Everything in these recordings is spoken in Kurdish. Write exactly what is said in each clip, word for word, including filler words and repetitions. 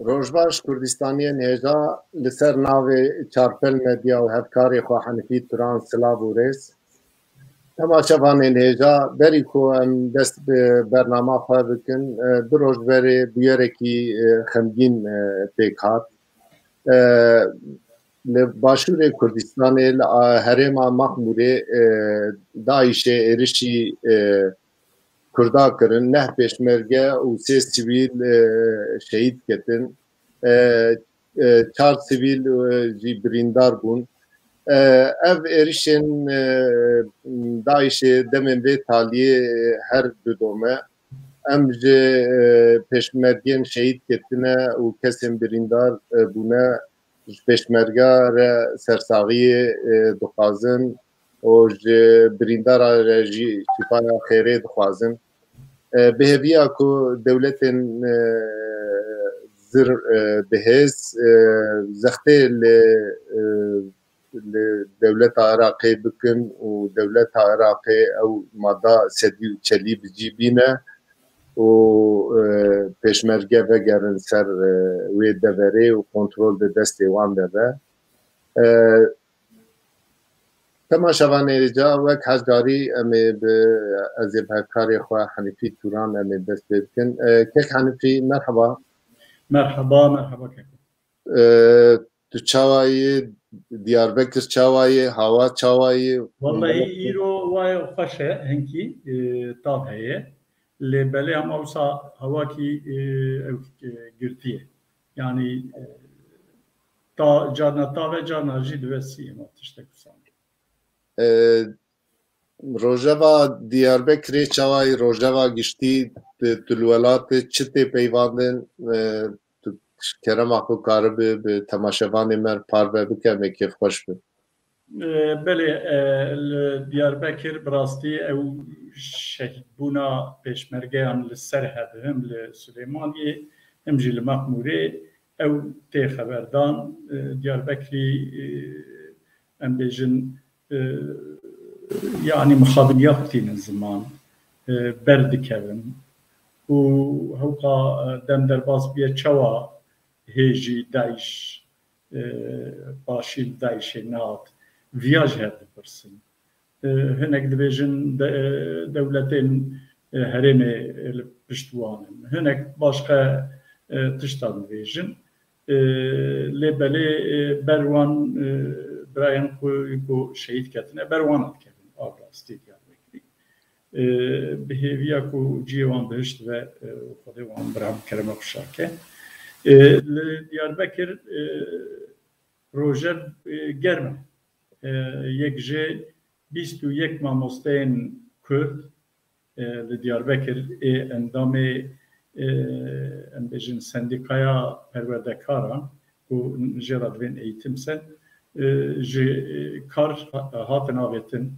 Rojbaş Kurdistaniyên hêja, li ser navê Çarpel Medya û hevkarê xwe Henifî Turan silav û rêz. Temaşevanên hêja, berî ku em dest bi bernama xwe bikin, e, du roj berê bûyerekî, e, xemgîn, e, pêk hat. E, li Başûrê Kurdistanê, li, a, herêma Mexmûrê, e, DAIŞê êrişî, e, Kurda kirin. Neh pêşmerge û sê sivîl, e, şehîd ketin. E, e, çar sivîl, e, jî birîndar bûn. E, ev êrişên, e, DAIŞê demên vê taliyê, e, her didome. Em ji, e, pêşmergên şehîd ketine û kesên birîndar, e, bûne, ji pêşmerga re sersaxiyê, e, dixwazin û ji birîndara re jî şîfaya xêrê dixwazin. E, bi hêviya ku dewletên, e, zir, e, bi hêz, e, zextê li, e, li dewleta Iraqê bikin û dewleta Iraqê ew mada sedî û çelî bi cî bîne û, e, pêşmerge vegerin ser, e, wê deverê û kontrol di destê wan de be. E, Temaşevanê ca wek hezgarî em ê bi, ez ê bi hevkarê xwe Henîfî Turan em ê dest pê bikin. E, kek Henîfî, merheba. Merheba, merheba keko. E, tu çawa yî? Diyarbekir çawa yî? Hawa çawa yî? Wallahî îro waye xweş e, hinkî, e, tav heye. Lê belê hema wisa hewakî, e, ew, e, girtî ye. Yanî, e, ta, carna tav e, carna jî dibe sî, hema tiştek wisa. E, rojeva Diyarbekirê çawa yî, rojeva giştî, tu, tu li welatê çi tê peyvandin, e, tu kerema xwe karibe bi temaşevanê me re parve bike, em ê kêfxweş bin. E, belê, e, li Diyarbekir bi rastî ew şehîdbûna pêşmergeyan li Serhedê, him li Silêmaniyê, him jî li Mexmûrê ew tê xeberdan. E, Diyarbekirî, e, em bêjin, e, yanî mixabin ya xwe tînin ziman, e, berdikevin û hewqa, e, dem derbas bûye çawa hê jî DAIŞ, e, paşî DAIŞê nehat, viya ji hev dipirsin. E, hinek dibêjin de, e, dewletên, e, herêmê, e, li pişt wan in. Hinek başqe, e, tiştan dibêjin. E, lê belê, e, ber wan, e, birayên xwe ku şehîd ketine, ber wan dikevin av rastî Diyarbekirî. E, bi hêviya ku cihê wan bihişt ve, e, Xwedê wan bi rehmet kerema xwe şa ke. E, li Diyarbekir, e, rojev, e, germ e. E, yek ji bîst û yek mamosteyên Kurd, e, li Diyarbekir ê endamê, e, em bêjin sendîkaya perwerdekaran ku jê re divên eğitim sen, e, ji, e, kar ha-, hatin avêtin.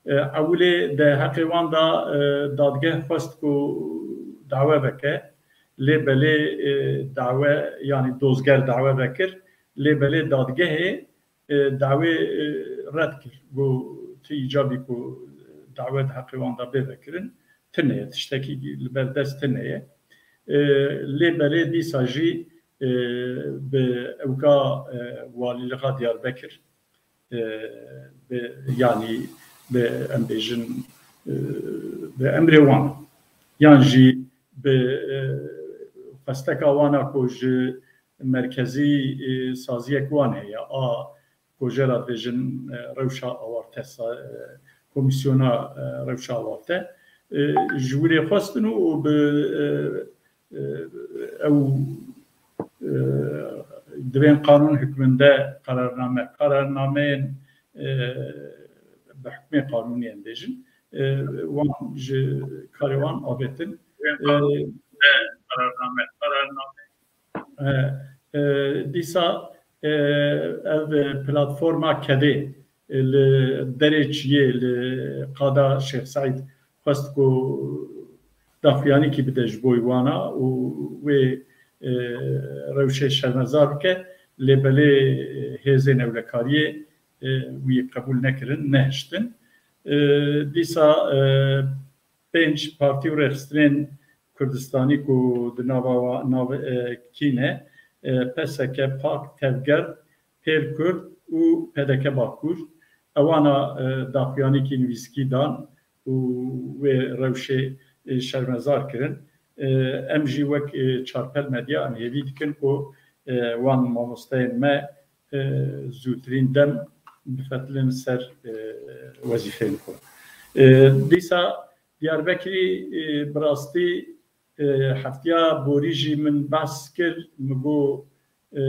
E, ewilê de heqê wan da, e, dadgeh xwest ku dawe veke, lê belê, e, dawe, yanî dozger dawe vekir, lê belê dadgehê, e, dawê, e, red kir. Got, tu îcabî ku dawe di heqê wan da bê vekirin, tune ye, tiştekî li ber dest tune ye. E, lê belê dîsa jî, e, bi ewka, e, walîlixa Diyarbekir, e, bi, yanî bi, em bêjin, e, bi emrê wan, yan jî bi, e, xwesteka wana ku ji merkezî, e, saziyek wan heye, a ku jê re dibêjin, e, rewşa awarte, sa-, e, komîsyona, e, rewşa awarte, e, ji wirê xwestin û bi, e, e, ew, e, divên qanûn hikminde qerarname, qerarnameyên, e, bi hikmê qanûnî em bêjin, e, wan ji karê wan avêtin. E, e, e, dîsa, e, ev platforma kedê, e, li derê çiyê, li qada Şêx Seîd xwest ku daxuyanîkî bide ji bo wana û wê, e, rewşê şermezar bike, lê belê hêzên ewlekariyê, e, wî qebûl nekirin, nehiştin. E, dîsa, e, pênc partî û rêxistinên Kurdistanî ku di nava wa-, nav-, e, kî ne, e, P S K, PAK, Tevger, Pêl Kurd û P D K Bakur. Ewana, e, daxuyanîkî nivîskî dan û wê rewşê, e, şermezar kirin. E, em jî wek, e, Çarpel Medya em hêvî dikin ku, e, wan mamosteyên me, e, zûtirîn dem bifetilin ser, e, wezîfeyên xwe. E, dîsa Diyarbekirî, e, bi rastî, e, heftiya borî jî min behs kir, min got, e,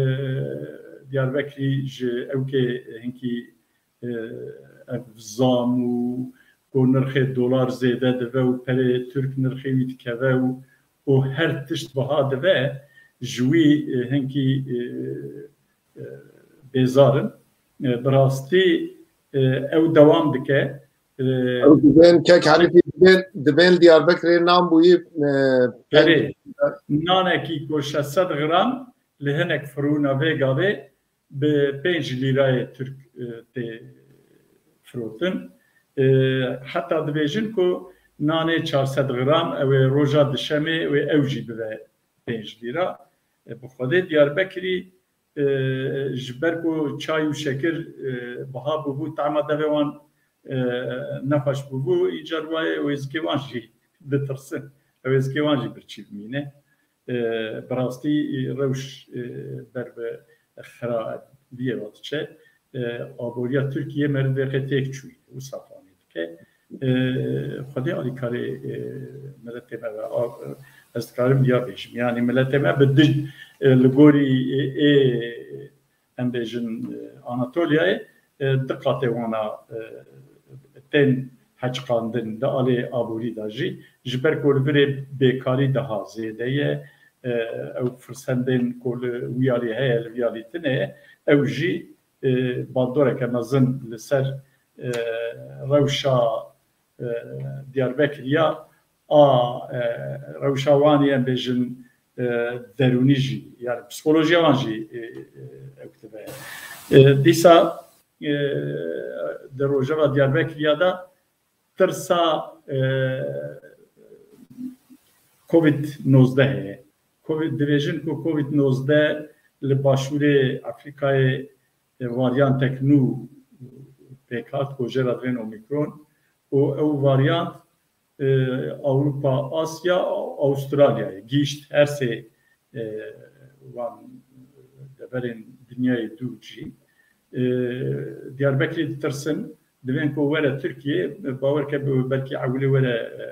Diyarbekirî ji ewkê hinkî, e, ev zam û ku nirxê dolar zêde dibe û perê Tirk nirxê wî dikeve û, û her tişt biha dibe, ji wî, e, hinkî, e, e, bêzar in. E, bi rastî, e, ew dewam dike. E, Ew dibên kek herifî dibên, dibên Diyarbekirê nan bûyî, e, Erê, nanekî ku şeş sed gram li hinek firûna vê gavê bi pênc lîrayê Tirk, e, tê firotin. E, heta dibêjin ku nanê çar sed gram ew ê roja dişemê wê ew jî bibe pênc lîra. E, bi xwedê Diyarbekirî, e, ji ber ku çay û şekir, e, biha bûbû, tema devê wan, e, nexweş bûbû, îcar wayê wêzikê wan jî ditirsin. Ew wêzikê wan jî birçî bimîne. E, bi rastî rewş, e, ber bi xirabiyê ve diçe. E, aboriya Tirkiye meriv vê qê têk çûyî, wisa fanî dike. E, Xwedê alîkarê, e, miletê me ve, a, ez dikarim ya bêjim. Yanî miletê me bi dij, e, li gorî, e, ê, em bêjin, e, Anatoliyayê, e, di qatê wana, e, tên heçqandin di alê aborî de jî. Ji ber ku li virê bêkarî daha zêde ye, e, ew firsendên ku li wî alî heye, li vî alî tune ye, ew jî, e, bandoreke mezin li ser, e, rewşa, e, Diyarbekirî ya, a, e, rewşa wan yên bêjin, e, derûnî jî, yani psikolojiya wan jî, e, e, ew dibe. E, dîsa, e, di rojeva Diyarbekirî ya de tirsa, e, Covid nozdeh heye. Covid, dibêjin ku Covid nozdeh li başûrê Afrîkayê, e, varyantek nû pêk hat, ku jê re dibên Omicron û ew varyant, e, Ewropa, Asya, Avustralyayê gihîşt, her sê, e, wan deverên dinyayê dû jî. E, Diyarbekirê ditirsin, divên ku were Tirkiye, bawer ke bi-, belkî ewilê were, e,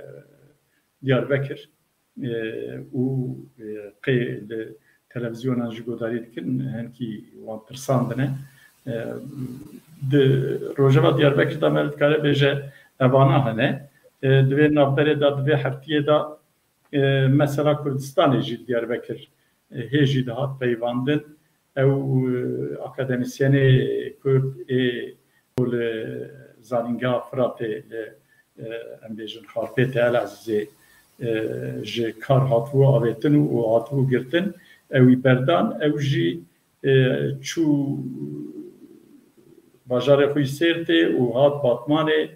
Diyarbekir, e, û, e, qê li televîzyonan jî guhdarî dikin, hinkî wan tirsandine. E, di rojeva Diyarbekir de me dikare bêje evana hene. E, di vê navberê de, di vê heftiyê de, e, mesela Kurdistanê jî li Diyarbekir, e, hê jî dihat peyvandin. Ew, e, akademîsyenê Kurd ê ku li Zanîngeha Firatê li, e, em bêjin Xarpêtê El Ezîzê, e, ji kar hatibû avêtin û hatibû girtin, ew wî berdan, ew jî, e, çû bajarê xwe yî Sêrtê û hat Batmanê,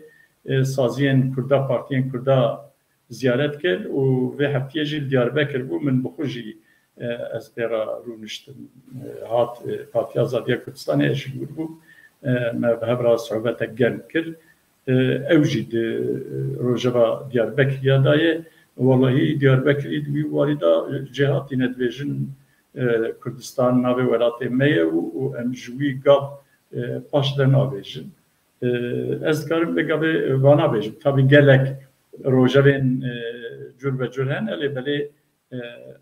e, saziyên Kurda, partiyên Kurda ziyaret kir û vê heftiyê jî li Diyarbekir bû. Min bi xwe jî, e, ez pê re rûniştim. E, hat, e, Partiya Azadiya Kurdistanê, ez jî li wir bûm. E, me bi hev re sohbetek germ kir. E, ew jî di, e, rojeva Diyarbekirî ya de ye. Welahî Diyarbekirî di wî warî de, e, cêhatî ne, dibêjin, e, Kurdistan navê welatê me ye û, û em ji wî gav, e, paş de nabêjin. E, ez dikarim vê gavê vana bêjim. Tabî gelek rojevên, e, cur be cur hene, lê belê, e,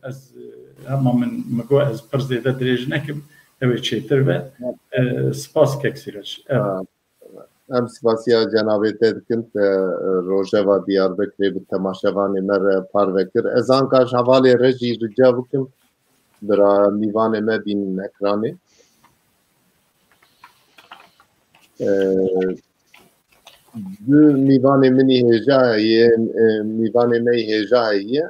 ez, e, hema min, min got ez pir zêde dirêj nekim, ew ê çêtir be. E, spas kek Sîraj. Evet. Ha, em spasiya cenabê te dikin, te, e, rojeva Diyarbekirê bi temaşevanê me re parve kir. Ez anka ji hevalê re jî rica bikim, bira mîvanê me bînin ekranê. E, du mîvanê min î hêja heye, e, mîvanê me î hêja heye.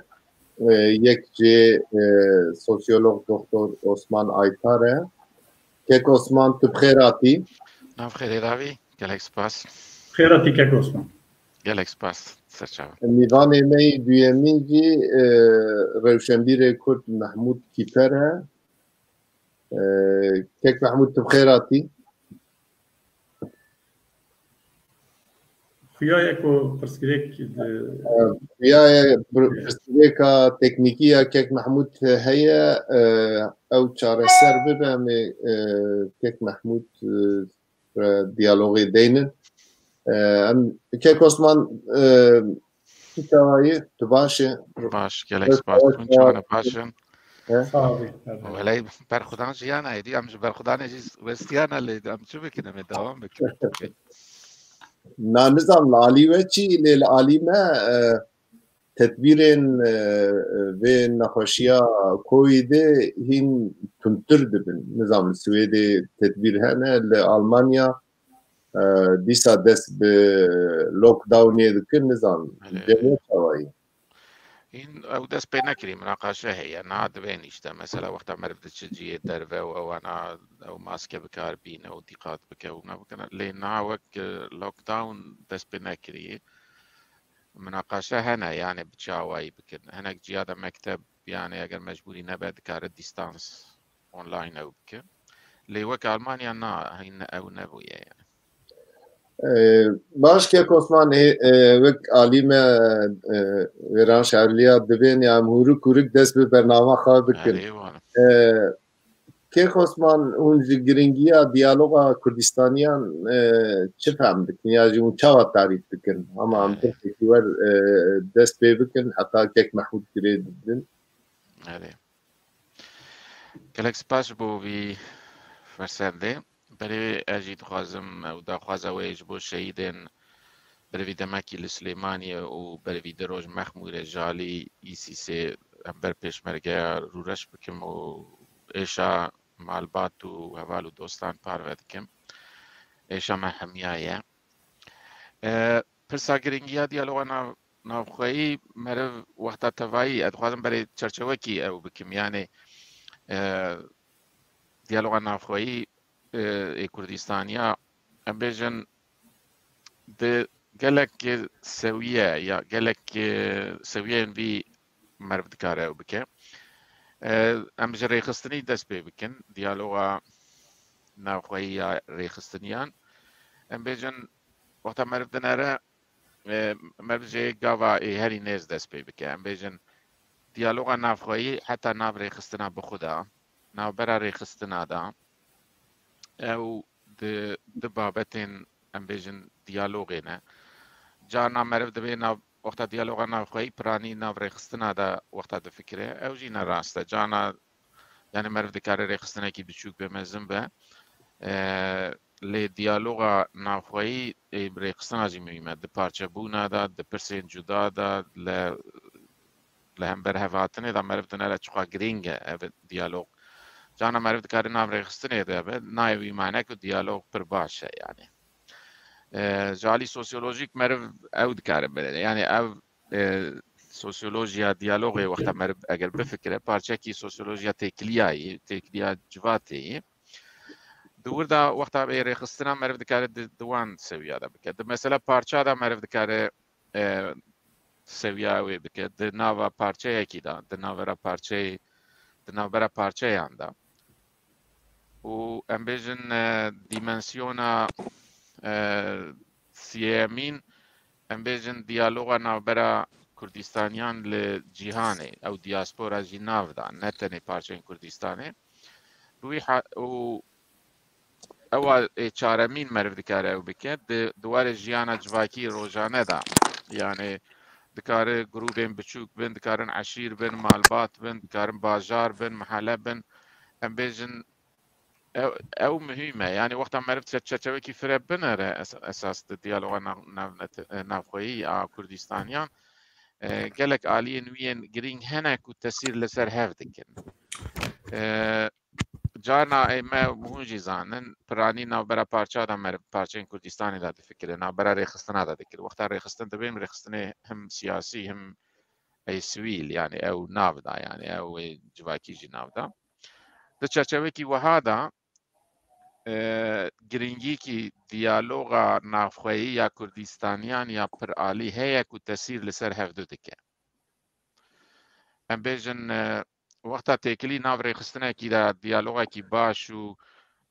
E, yek jê, e, sosyolog doktor Osman Aytar e. Kek Osman, tu bi xêr hatî. Nav xêrê ravî, gelek spas. Xêr hatî kek Osman. Gelek spas, serçava. Mîvanê me yê duyemîn jî e, rewşenbîrê Kurd Mehmûd Kîper e. E, Kek Mehmûd, tu bi xêr hatî. Xuya ye ku pirsgirêk di- Xuya ye pir- pirsgirêka teknîkî ya Kek Mehmûd heye, e, ew çareser bibe, em ê e, Kek Mehmûd e, re diyalogê deynin. E, em Kek Osman, e, tu çawa yî? Tu baş e? Baş, gelek spas. Hûn çawa ne, baş in? Sağ olun. Welê berxudan jiyan e, êdî em ji berxudanê jî westiyane, lê em çi bikin, em ê dewam bikin. Na, nizam li alî we çi, lê li alî me e, tedbîrên e, vê nexweşiya Covidê hîn tundtir dibin. Nizam li Swêdê tedbîr hene, li Almanya e, dîsa dest bi lockdownê dikin, nizam. Belê. Cem, çawa yî? Hîn ew dest pê nekirî, minaqaşe heye. Na, divê nîşte, mesela wexta meriv diçe cihê derve û ewana ew maske bi kar bîne û dîqat bike û nebikine. Lê na wek e, lockdown dest pê nekirî. Minaqaşe hene, yani bi çawayî bikin. Hinek ciya de mekteb, yani eger mecbûrî nebe, dikare dîstans online ew bike. Lê wek Almanya na, hîn ew nebûye yani. E, baş, Kek Osman, e, e, wek alî me e, Wêran Şarliya dibên ya em hûrik hûrik dest bi bernama xwe bikin. Erê, wan. E, Kek Osman, hûn ji giringiya diyaloga Kurdistaniyan e, çi fehm dikin ya jî hûn çawa tarîf dikin? Ama em Erê. Kesek wer e, dest pê bikin, heta Kek Mehmûd girê dibin. Erê. Gelek spas ji bo vî fersendê. Berê ez jî dixwazim û daxwaza wê ji bo şehîdên berevî demekî li Silêmaniyê û berevî du roj Mexmûrê ji alî îsîsê hember pêşmergeya rûreş bikim û êşa malbat û heval û dostan parve dikim. Êşa me hemiya ye. E, pirsa giringiya diyaloga nav, navxweyî meriv wexta tevayî, ez dixwazim berê çerçevekî ew bikim. Yani e, diyaloga navxweyî e, ê Kurdistaniya, em bêjin di gelek sewiye ya gelek e, sewiyên vî meriv dikare ew bike. E, em ji rêxistinî dest pê bikin, diyaloga navxweyî ya rêxistiniyan. Em bêjin wexta meriv dinere e, meriv jê gava ê herî nêz dest pê bike. Em bêjin diyaloga navxweyî heta nav rêxistina bi xwe de, navbera rêxistina de, ew di, di babetên, em bêjin, diyalogê ne. Carna meriv dibê nav, wexta diyaloga navxweyî piranî nav rêxistina de wexta difikire, ew jî ne rast e. Carna, yani meriv dikare rêxistinekî biçûk be, mezin be. E, lê diyaloga navxweyî ê rêxistina jî muhîm e. Di parçebûna de, di pirsên cuda de, li, li hember hevhatinê de meriv dinere çiqa girîng e ev diyalog. Carna meriv dikare nav rêxistinê de be, nayê wî mane ku diyalog pir baş e yani. E, ji alî sosyolojîk meriv ew dikare bide. Yani ev e, sosyolojiya diyalogê wexta meriv eger bifikire, parçekî sosyolojiya têkiliyayî, têkiliya civatê yî. Di wir de wexta bê rêxistina meriv dikare di, di wan sewiya de bike. Di mesela parça de meriv dikare e, sewiya wê bike. Di nava parçeyekî de, di navbera parçeyê, di navbera parçeyan de. Û em bêjin e, dimensyona e, siyemîn, em bêjin diyaloga navbera Kurdistaniyan li cîhanê, ew diaspora jî nav da, ne tenê parçeyên Kurdistanê. Bi wî ha-, û ewa ê çaremîn meriv dikare ew bike, di, di warê jiyana civakî rojane de, yani dikare grûbên biçûk bin, dikarin eşîr bin, malbat bin, dikarin bajar bin, mehele bin. Em bêjin ew, ew muhîm e. Yani wexta meriv çe-, çerçevekî fire binere es-, esas di diyaloga nav-, navnete-, e, navxweyî a Kurdistaniyan, e, gelek aliyên wî yên girîng hene ku tesîr li ser hev dikin. E, carna ê me hûn jî zanin, piranî navbera parça de meriv parçeyên Kurdistanê de difikire, navbera rêxistina de dikir. Wexta rêxistin dibêm, rêxistinê him siyasî, him ê sivîl, yani ew nav da, yani ew ê civakî jî nav da. Di çerçevekî wiha de e, girîngîkî diyaloga navxweyî ya Kurdistaniyan ya piralî heye ku tesîr li ser hevdu dike. Em bêjin, e, wexta têkilî nav rêxistinekî de diyalogekî baş û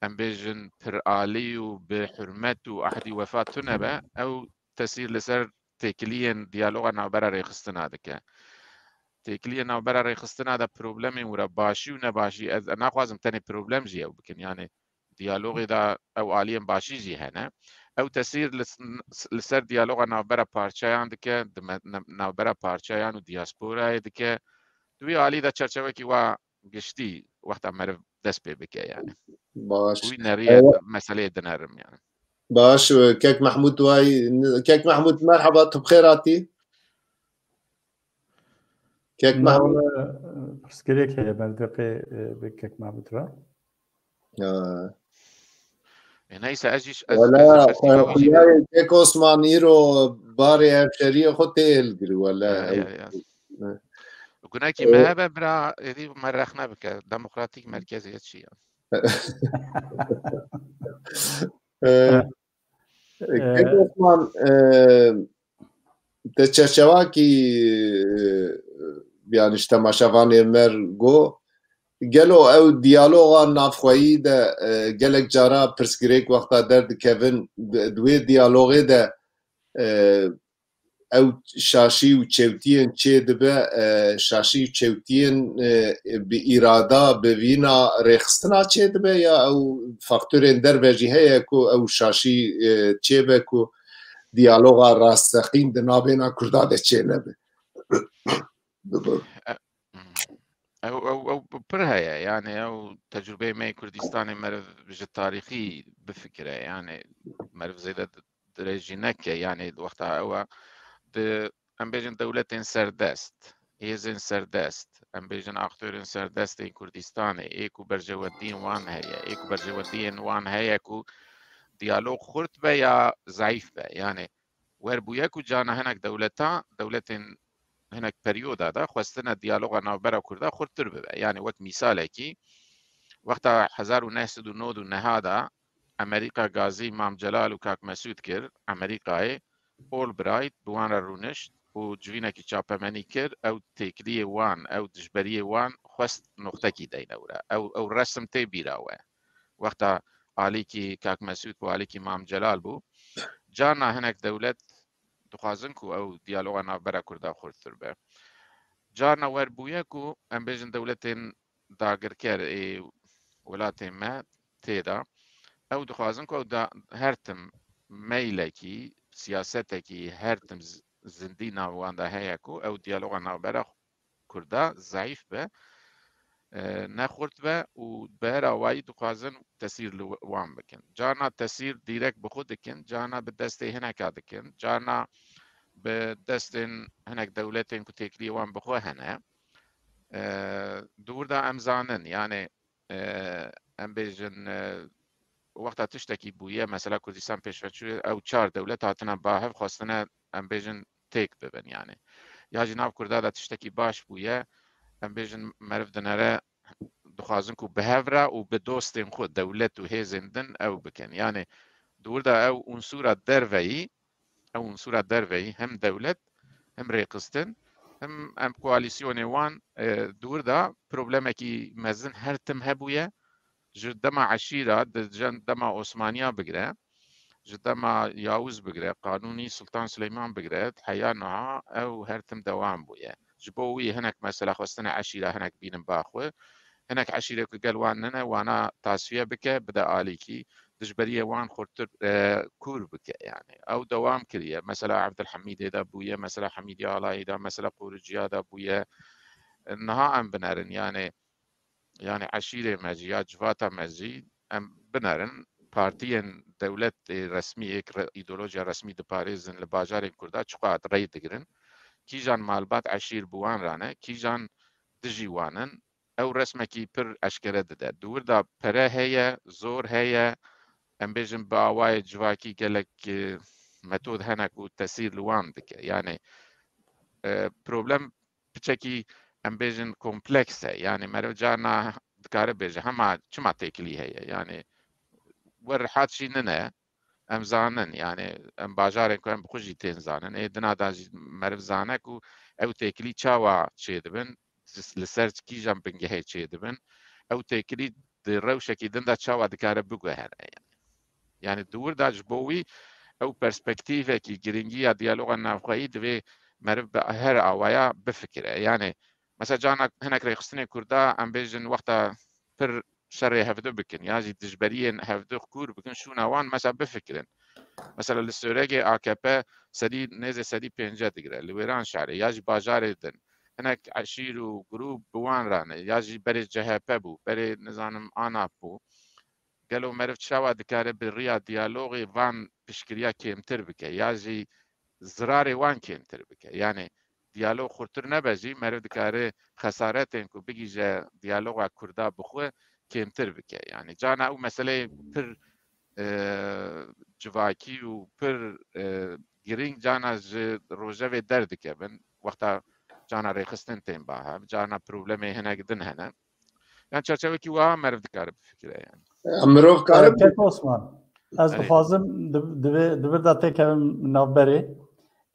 em bêjin piralî û bi hurmet û ehdî wefa tune be, ew tesîr li ser têkiliyên diyaloga navbera rêxistina dike. Têkiliyên navbera rêxistina de problemên wira başî û nebaşî, ez naxwazim tenê problem jî ew bikin. Yani diyalogê de ew aliyên başî jî hene. Ew tesîr li, li ser diyaloga navbera parçeyan dike, di me-, ne-, navbera parçeyan û diasporayê dike. Di wî alî de çerçevekî wa giştî wexta meriv dest pê bike yani. Baş. Wî neriye Ewa- meseleyê dinerim yani. Baş, e, Kek Mehmûd way, Kek Mehmûd, merhaba, tu bi xêr hatî? Kek Mehmûd. Pirsgirêk heye, berdeqê, e, bi Kek Mehmûd re. Ha. E, neyse, ez jî, ez, Wela, ez jî perspektîfa wî jî xuyayê Kek Osman îro barê evşeriyê xwe tê hilgirî, wela. Ya, ya, ya. Gunekî me hebe bira, êdî me rexne bike. Demokratîk merkezê çi ya? E, Kek Osman, e, te çerçevakî, e, yani ji temaşevanê me re got, gelo ew diyaloga navxweyî de, e, gelek cara pirsgirêk wexta derdikevin, di, di wê diyalogê de, e, ew şaşî û çewtiyên çê dibe, e, şaşî û çewtiyên, e, bi îrada, bi vîna rêxistina çê dibe ya ew faktorên derve jî heye ku ew şaşî, e, çê be ku diyaloga rasteqîn di navbêna Kurda de çê nebe? E, hmm. Ew, ew, ew pir heye, yani ew tecrûbeyê me yê Kurdistanê meriv ji tarîxî bifikire, yani meriv zêde dirêjî neke, yani wexta ew e, di, em bêjin dewletên serdest, hêzên serdest, em bêjin aktorên serdest ên Kurdistanê, ê ku berjewendiyên wan heye, ê ku berjewendiyên wan heye ku diyalog xurt be ya zeîf be, yani wer bûye ku cana hinek dewleta, dewletên hinek peryoda de xwestine diyaloga navbera Kurda xurttir bibe. Yani wek mîsalekî, wexta hezar û neh sed û nod û neh de Amerîka gazî Mam Celal û Kak Mesûd kir, Amerîkayê Albright bi wan re rûnişt û civînekî çapemenî kir, ew têkiliyê wan, ew dijberiyê wan xwest noxtekî deyne wira. Ew, ew resim tê bîra we. Wexta alîkî Kak Mesûd bû, alîkî Mam Celal bû, carna hinek dewlet dixwazin ku ew diyaloga navbera Kurda xurttir be. Carna wer bûye ku em bêjin dewletên dagirker ê welatê me tê de, ew dixwazin ku ew da her tim meylekî, siyasetekî her tim z-, zindî nav wan de heye ku ew diyaloga navbera Kurda zeîf be, e, ne xurt be û bi her awayî dixwazin tesîr li wan bikin. Carna tesîr dîrek bi xwe dikin, carna bi destê hineka dikin, carna bi destên hinek dewletên ku têkiliyê wan bi xwe hene. E, di wir de em zanin, yani, e, em bêjin, e, wexta tiştekî bûye, mesela Kurdistan pêşveçû, ew çar dewlet hatine ba hev, xwestine, em bêjin, têk bibin, yani. Ya jî nav Kurda de tiştekî baş bûye, em bêjin, meriv dinere, dixwazin ku bi hev re û bi dostên xwe, dewlet û hêzên din ew bikin. Yani, di wir de ew unsura derveyî, ew unsura derveyî, hem dewlet, hem rêxistin, hem em koalîsyonê wan, e, di wir de problemekî mezin her tim hebûye. Ji dema eşîra, di jen-, dema Osmaniya bigire, ji dema Yavuz bigire, Qanûnî Sultan Sileyman bigire, heya niha ew her tim dewam bûye. Ji bo wî hinek mesela xwestine eşîra hinek bînin ba xwe. Hinek eşîrê ku gel wan nine, wana tasfiye bike, bide alîkî. Dijberiyê wan xurtir, e, kûr bike, yani. Ew dewam kiriye. Mesela Evdilhemîdê de bûye, mesela Hemîdiya Alayî de, mesela Qoriciya de bûye. Niha em binerin, yani, yani eşîrê me jî ya civata me jî em binerin, partiyên dewletê resmî, yek re-, îdeolojiya resmî diparêzin, li bajarên Kurda çiqat rey digirin, kîjan malbat eşîr bi wan re ne, kîjan dijî wan in, ew resmekî pir eşkere dide. Di wir de pere heye, zor heye, em bêjin bi awayê civakî gelek, e, metod hene ku tesîr li wan dike. Yani, e, problem piçekî, em bêjin, kompleks e. Yani meriv carna dikare bêje, hema çima têkilî heye? Yani wer rihat jî nine. Em zanin, yani em bajarên ku em bi xwe jî tên zanin. Ê dina da jî meriv zane ku ew têkilî çawa çêdibin, li ser kîjan bingehê çêdibin. Ew têkilî di rewşekî din de çawa dikare biguhere, yani. Yani di wir de ji bo wî ew perspektîvekî, girîngiya diyaloga navxweyî divê meriv bi her awaya bifikire. Yani mesela cana hinek rêxistinê Kurda, em bêjin, wexta pir şerê hevdu bikin ya jî dijberiyên hevdu kûr bikin, şûna wan mesela bifikirin. Mesela li Soregê A K P sedî, nêzê sedî pêncî digire, li Wêranşarê ya jî bajarê din. Hinek eşîr û grûp bi wan re ne, ya jî berê C H P bû, berê, nizanim, ANAP bû. Gelo meriv çawa dikare bi riya diyalogê van piştgiriya kêmtir bike ya jî zirarê wan kêmtir bike? Yani diyalog xurtir nebe jî meriv dikare xesaretên ku bigihîje diyaloga Kurda bi xwe kêmtir bike. Yani cana ew meseleyê pir, e, civakî û pir, e, girîng cana ji rojevê derdikevin. Wexta cana rêxistin tên ba hev, cana problemê hinek din hene. Yani çerçevekî wiha meriv dikare bifikire yani. Mirov kare Kek Osman, ez Erê. dixwazim di, di vê, di vir de têkevim navberê.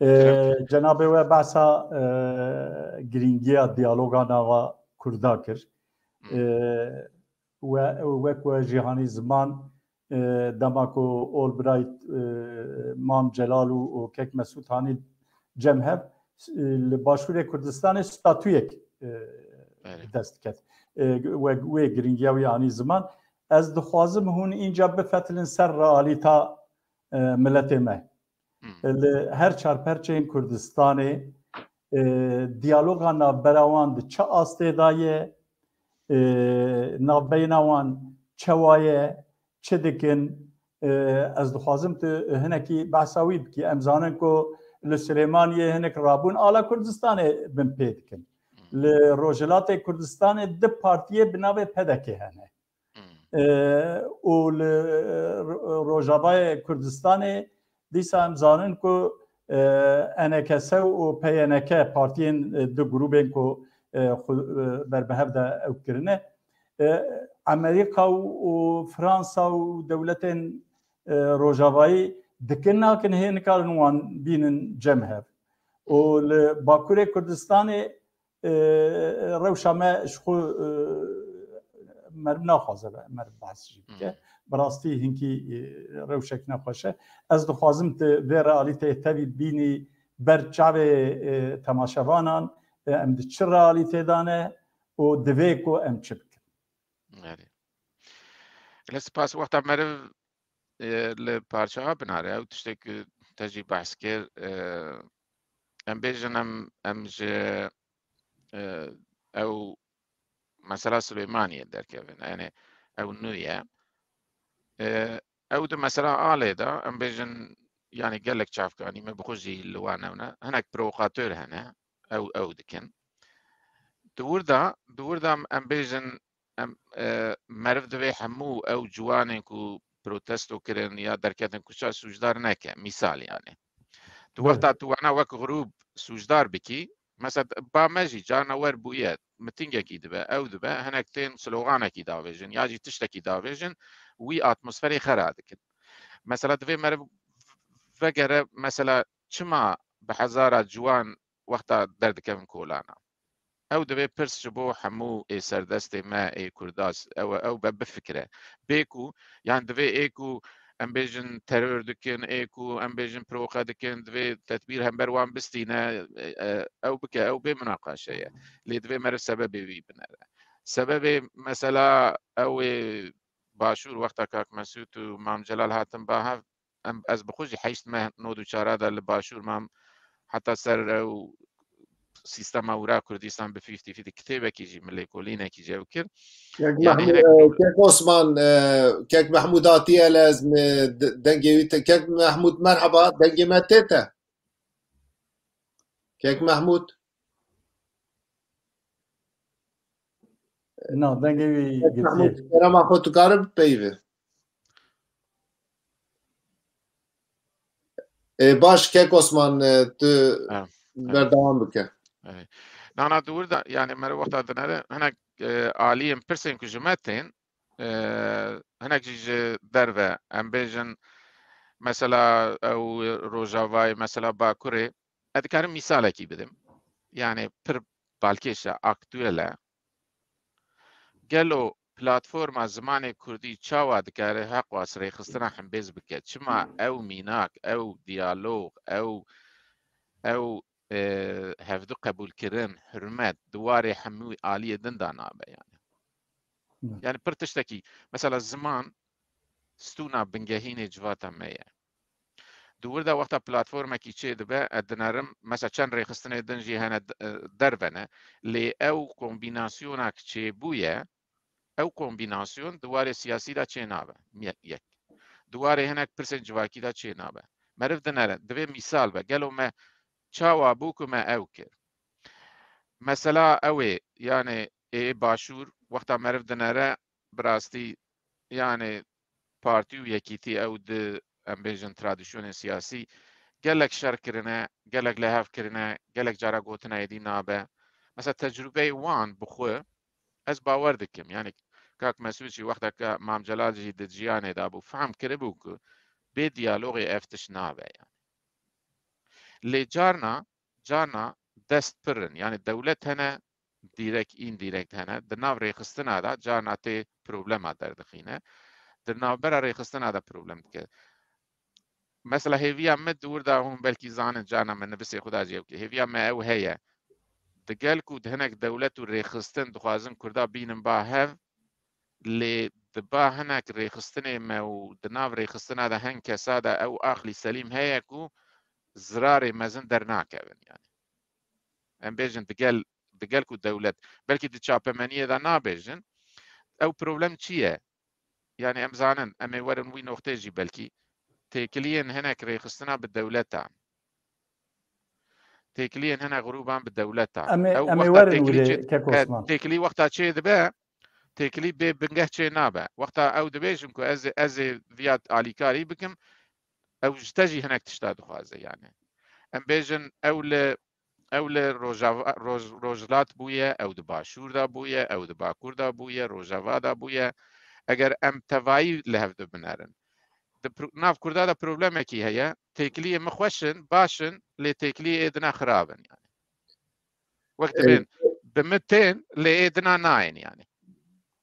E, Kerem. Cenabê we behsa, e, girîngiya diyaloga nava Kurda kir. Hmm. E, we, wek we Cîhanî Ziman, e, dema ku Albright, e, Mam Celal û, û Kek Mesûd hanî cem hev, e, li Başûrê Kurdistanê statuyek, e, Erê. bi dest diket. E, we, wê girîngiya wî anî ziman. Ez dixwazim hûn înca bifetilin ser realîta, e, miletê me. Hmm. Li her çar perçeyên Kurdistanê, e, diyaloga navbera wan di çi astê de ye, e, navbeyna wan çewa ye, çi dikin? E, ez dixwazim tu hinekî behsa wî bikî. Em zanin ku li Silêmaniyê hinek rabûn ala Kurdistanê binpê dikin. Hmm. Li Rojhilatê Kurdistanê du partiyê bi navê P D K hene. Hmm. E, û li, e, Ro-, Rojavayê Kurdistanê dîsa em zanin ku, e, E N K S û P Y N K partiyên, e, du grûbên ku, e, xwe, e, ber bi hev de ew kirine. E, Amerîka û, û Fransa û dewletên, e, Rojavayî dikin nakin hê nikarin wan bînin cem hev. Û li Bakurê Kurdistanê, e, rewşa me ji xwe, e, meriv naxwaze be, meriv behs jî bike. Hmm. Bi rastî hinkî, e, rewşek nexweş e. Ez dixwazim tu vê realîteyê tevî bînî ber çavê, e, temaşevanan, e, em di çi realîtê de ne û divê ku em çi bikin. Erê. Gelek spas. Wexta meriv, e, li parçeya binare, ew tiştek ku te jî behs kir, e, em bêjin em, em ji, e, ew mesela Silêmaniyê derkevin. Yani ew nû ye. E, ew di mesela alê de, em bêjin, yani gelek çavkanî me bi xwe jî li wan ew ne. Hinek provokatör hene, ew, ew dikin. Di wir de, di wir de em, em bêjin, em, e, meriv divê hemû ew ciwanên ku protesto kirin ya derketin kuça sûcdar neke. Mîsal yani. Tu Evet. wexta tu wana wek grûp sûcdar bikî, mesela ba me jî carna wer bûye, mitingekî dibe, ew dibe, hinek tên sloganekî davêjin, ya jî tiştekî davêjin, wî atmosferê xera dikin. Mesela divê meriv vegere, mesela çima bi hezara ciwan wexta derdikevin kolana? Ew divê pirs ji bo hemû ê serdestê me, ê Kurdas, ew e, ew be bifikire. Bê ku, yan divê ê ku em bêjin teror dikin, ê ku em bêjin provoke dikin, divê tedbîr hember wan bistîne, e, e, ew bike, ew bê munaqaşe ye. Lê divê meriv sebebê wî binere. Sebebê mesela ew ê Başûr wexta Kak Mesûd û Mam Celal hatin ba hev, em, ez bi xwe jî heşt meh nod û çar de li Başûr mam, heta ser ew sîstema wira Kurdistan bi fîftî fîftî kitêbekî jî min lêkolînekî jî ew kir. Kek Yani Mehmûd, hinek e, Kek Osman, e, Kek Mehmûd hatiye, lez mi de-, dengê wî te. Kek Mehmûd, merhaba, dengê me tê te? Kek Mehmûd? Na, dengê wî Kek girtiye. Mehmûd, kerema xwe tu kare bipeyivî. Ê, baş, Kek Osman, e, tu Ha, ha. berdewam bike. Evet. Na, na, di wir de, yani, meriv wexta dinere, hinek, e, aliyên pirsên ku ji me tên, e, hinek jî ji derve, em bêjin, mesela ew Rojavayê, mesela Bakurê, ez dikarim mîsalekî bidim. Yani pir balkêş e, aktuel e. Gelo platforma zimanê kurdî çawa dikare heqwas rêxistina hembêz bike? Çima ew mînak, ew diyalog, ew, ew, e, hevdu qebûlkirin, hurmet, di warê hemû aliyê din de nabe yani? Hı. Yani pir tiştekî, mesela ziman stûna bingehînê civata me ye. Di wir de wexta platformekî çê dibe, ez dinerim, mesela çend rêxistinê din jî hene d-, e, derve ne, lê ew kombînasyonak çêbûye, ew kombînasyon di warê siyasî de çê nabe. Ye-, yek. Di warê hinek pirsên civakî de çê nabe. Meriv dinere, divê mîsal be. Gelo me çawa bû ku me ew kir? Mesela ew ê, yani ê Başûr, wexta meriv dinere, bi rastî, yani partî û yekîtî ew di, em bêjin, tradisyonên siyasî gelek şer kirine, gelek li hev kirine, gelek cara gotine êdî nabe. Mesela tecrûbeyê wan bi xwe ez bawer dikim. Yani kak Mesûd jî wexta ke Mam Celal jî di jiyanê de bû, fehm kiribû ku bê diyalogê ev tişt nabe yani. Lê carna, carna dest pir in. Yani dewlet hene, dîrek, îndirekt hene. Di nav rêxistina de carna tê problema derdixîne. Di navbera rêxistina de problem dike. Mesela hêviya me di wir de hûn belkî zanin, carna me nivîsê xwe de jî ew ke. Hêviya me ew heye. Digel ku di hinek dewlet û rêxistin dixwazin Kurda bînin ba hev, lê di ba hinek rêxistinê me û di nav rêxistina de hin kesa de ew aqlî selîm heye ku zirarê mezin dernakevin yani. Em bêjin digel, digel ku dewlet, belkî di çapemeniyê de nabêjin, ew problem çi ye? Yani em zanin, em ê werin wî noxtê jî belkî têkiliyên hinek rêxistina bi dewletan. Têkiliyên hinek grûban bi dewletan. Em ê, Ew em ê wexta werin têkilî wirê çê, kek e, Osman. Têkilî wexta çê dibe, têkilî bê bingeh çê nabe. Wexta ew dibêjin ku ez, ez ê viya alîkarî bikim, ew ji te jî hinek tişta dixwaze yani. Em bêjin ew li, ew li Rojava-, Roj-, Rojhilat bûye, ew di Başûr de bûye, ew di Bakur de bûye, Rojava de bûye. Eger em tevayî li hev dibinerin. Di pro-, nav Kurda de problemekî heye. Têkiliyê min xweş in, baş in, lê têkiliyê ê dina xirab in yani. Wek Ê, dibên, bi min tên, lê ê dina nayên yani.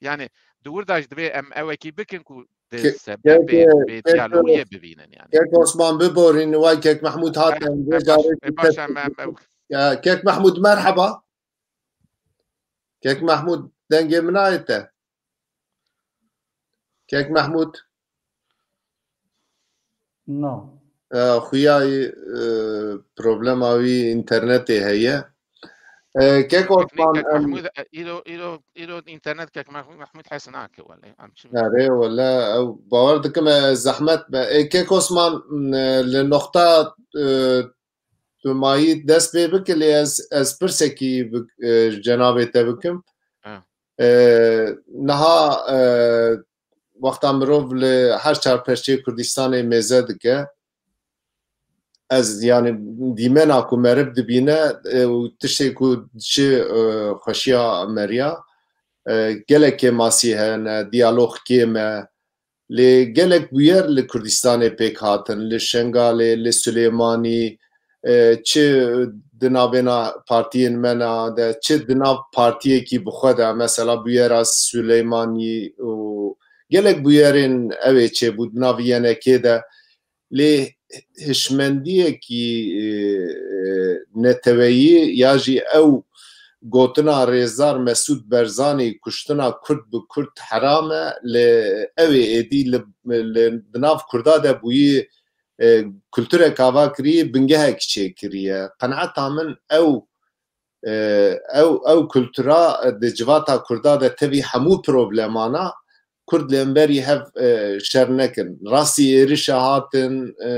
Yani di wir de jî divê em ewekî bikin ku di Ke-, sebebê kek, bê kek, diyalogiyê bivînin yani. Kek Osman biborîn, way kek Mehmûd hat, Ê, em vê ê, baş, carê ê, baş, em, em, em. Ya, kek Mehmûd, merheba. Kek Mehmûd, dengê min nayê te. Kek Mehmûd. No. E, xuya, e, problema wî înternetê heye. E, kek Teknîk Osman, kek em Mehmûd, e, îro, îro, îro înternet kek Mehmûd, Mehmûd hes nake wele. Em çi Erê, wele, ew bawer dikim, e, zehmet be. E, kek Osman, e, li noxta, e, tu mayî dest pê bike, lê ez, ez pirsekî bi, e, ji cenabê te bikim. Ha. E, niha, e, wexta mirov li her çar perçeyê Kurdistanê mêze dike, ez, yani, dîmena ku meriv dibîne, e, û tiştê ku diçe, e, xweşiya meriya, e, gelek kêmasî hene, diyalog kêm e, lê gelek bûyer li Kurdistanê pêk hatin, li Şengalê, li Silêmanî, e, çi di navbêna partiyên me na de, çi di nav partiyekî bi xwe de, mesela bûyera Silêmanî û gelek bûyerên ew ê çêbû di nav Y N K'ê de. Lê hişmendiyekî, e, e, neteweyî ya jî ew gotina Rêzdar Mesûd Barzanî, kuştina Kurd bi Kurd heram e, li ew ê êdî li, li, di nav Kurda de bûyî, e, kulturek ava kirî, bingehek çêkiriye. Qenaeta min ew, e, ew, ew kultura di civata Kurda de tevî hemû problemana Kurd li hemberî hev, e, şer nekin. Rastî êrişa hatin, e,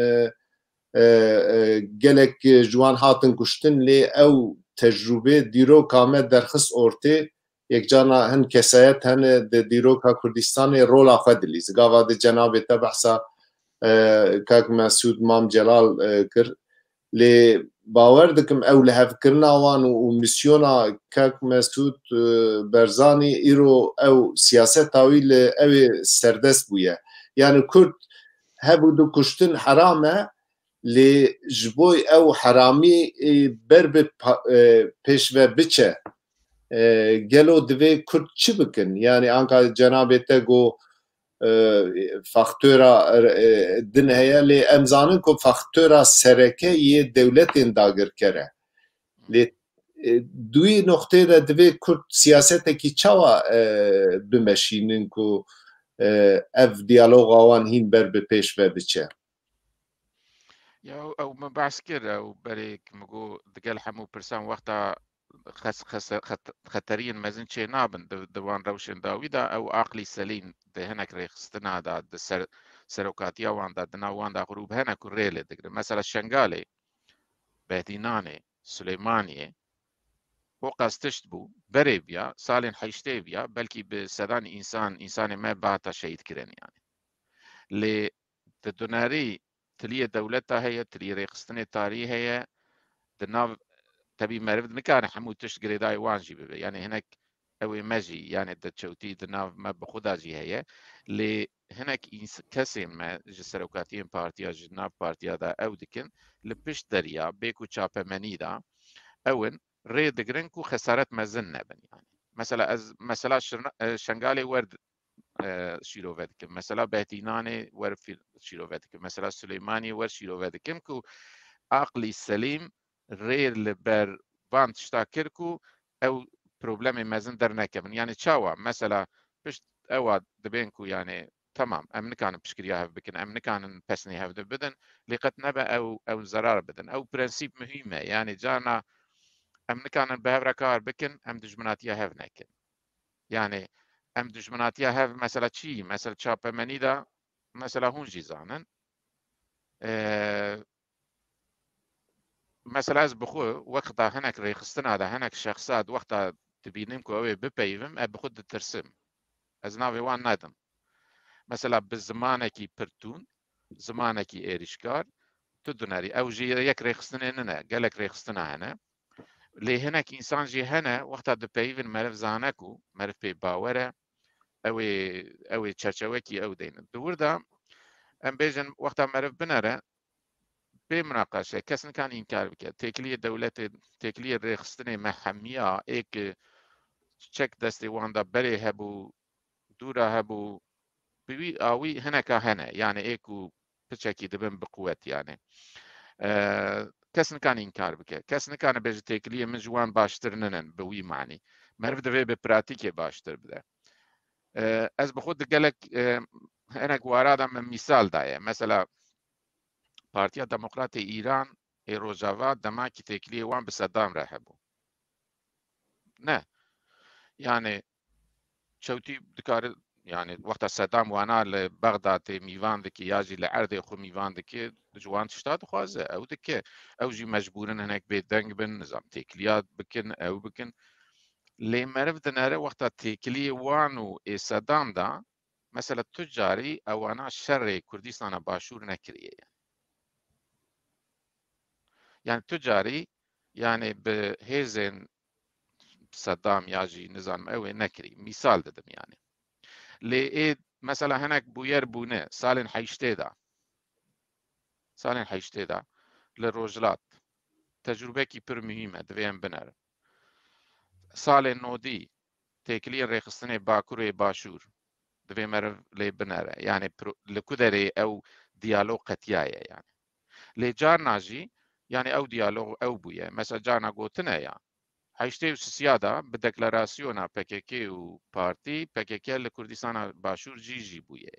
e, e, gelek ji wan hatin kuştin, lê ew tecrûbê dîroka me derxist ortê, yekcarna hin kesayet hene di dîroka Kurdistanê rola xwe dilîst. Gava di cenabê te behsa, e, kak Mesûd Mam Celal, e, kir. Lê bawer dikim ew lihevkirina wan û, û misyona kek Mesûd, e, Berzanî îro ew siyaseta wî li ew ê serdest bûye. Yani Kurd hebû du kuştin heram e, lê ji bo ew heramî, e, ber bi pa-, e, pêş ve biçe. E, gelo divê Kurd çi bikin? Yani anka cenabê te got, e, faktora, e, din heye, lê em zanin ku faktora sereke yê dewletên dagirker e. Lê, e, di wî noqtê de divê Kurd siyasetekî çawa, e, bimeşînin ku, e, ev diyaloga wan hîn ber bi pêş ve biçe? Ya, ew min behs kir, ew berê min got, digel hemû pirsan wexta xes-, xese-, xet-, xeteriyên mezin çê nabin. Di, di van rewşên dawî de ew aqlî selîm di hinek rêxistina de, di ser-, serokatiya wan de, di nav wan de grûb hene ku rê lê digrin. Mesela Şengalê, Behdînanê, Silêmaniyê, o qas tişt bû, berê biya, salên heştê biya, belkî bi sedan însan, însanê me bihata şehîd kirin yani. Lê di dunerî tiliyê dewleta heye, tiliyê rêxistinê tarî heye, di nav, tebî meriv nikare hemû tişt girêdayî wan jî bibe. Yani hinek ew ê me jî, yani di çewtî di nav me bi xwe de jî heye. Lê hinek îns-, kesên me ji serokatiyên partiya, ji nav partiya de ew dikin, li pişt deriya, bê ku çapemenî de ew in, rê digirin ku xesaret mezin nebin yani. Mesela ez, mesela Şirna-, e, Şengalê wer e, şîrove dikim. Mesela Behdînanê wer fî-, şîrove dikim. Mesela Silêmaniyê wer şîrove dikim ku aqlî selîm rê li ber van tişta kir ku ew problemê mezin dernekevin. Yani çawa? Mesela pişt ewa dibên ku yani temam, em nikanin piştgiriya hev bikin, em nikanin pesnê hev de bidin, lê qet nebe ew, ew zerar bidin. Ew prensîp muhîm e. Yani carna em nikanin bi hev re kar bikin, em dijminatiya hev nekin. Yani em dijminatiya hev mesela çi? Mesela çapemenî de mesela hûn jî zanin. Ee, mesela ez bi xwe wexta hinek rêxistina de, hinek şexsa di wexta dibînim ku ew ê bipeyivim, ez bi xwe ditirsim. Ez navê wan nedim. Mesela bi zimanekî pirtûn, zimanekî êrîşkar, tu dinêrî. Ew jî yek rêxistinê nine, gelek rêxistina hene. Lê hinek însan jî hene, wexta dipeyivin meriv zane ku meriv pê bawer e, ew ê, ew ê çerçewekî ew deynin. Di wir de em bêjin wexta meriv binere, bê munaqeşe, kes nikan înkar bike. Têkiliyê dewletê, têkiliyê rêxistinê me hemiya ê ki çek destê wan de berê hebû, dûra hebû, bi wî awî hineka hene. Yani ê ku piçekî dibin bi quwet yani. Ee, kes nikane înkar bike. Kes nikane bêje têkiliyê min ji wan baştir ninin bi wî manî. Meriv divê bi pratîkê baştir bide. Ee, ez bi xwe di gelek, e, hinek wara de min mîsal daye. Mesela Partiya Demokratê Îran ê Rojava demakî têkiliyê wan bi Sedam re hebû. Ne. Yani çewtî dikare, yani wexta Sedam wana li Bexdatê mîvan dike ya jî li erdê xwe mîvan dike, ji wan tişta dixwaze, ew dike. Ew jî mecbûrin hinek bêdeng bin, nizam têkiliya bikin, ew bikin. Lê meriv dinere wexta têkiliyê wan û ê Sedam de, mesela tu carî ewana şerê Kurdistana Başûr nekiriye. Yani tu carî, yani bi hêzên Sedam ya jî nizam ew ê nekirî. Mîsal didim yani. Lê ê mesela hinek bûyer bûne salên heştê de. Salên heştê de li Rojhilat tecrûbekî pir muhîm e, divê em binerin. Salên nodî têkiliyên rêxistinê Bakur ê Başûr divê meriv lê binere. Yani pro-, li ku derê ew diyalog qetiyaye yani. Lê carna jî, yani ew diyalog ew bûye. Mesela carna gotine ya, heştê û sisiya de bi deklarasyona P K K û partî, P K K li Kurdistana Başûr cî jî bûye.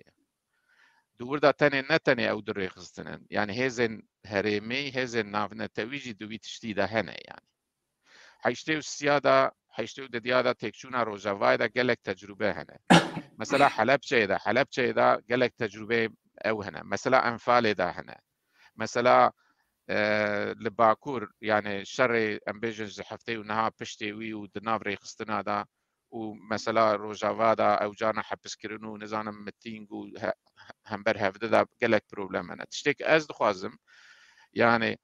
Di wir de tenê, ne tenê ew du rêxistinin, yani hêzên herêmî, hêzên navnetewî jî di wî tiştî de hene yani. Heştê û sisiya de, heştê û dediya de têkçûna Rojavayê de gelek tecrûbe hene. Mesela Helepçeyê de, Helepçeyê de gelek tecrûbeyê ew hene. Mesela Enfalê de hene. Mesela, e, li Bakur, yani şerê, em bêjin ji heftê û neha piştê wî û di nav rêxistina de û mesela Rojava de ew carna hepiskirin û nizanim mitîng û he-, hember hevdi de gelek problem hene. Tiştê ku ez dixwazim, yani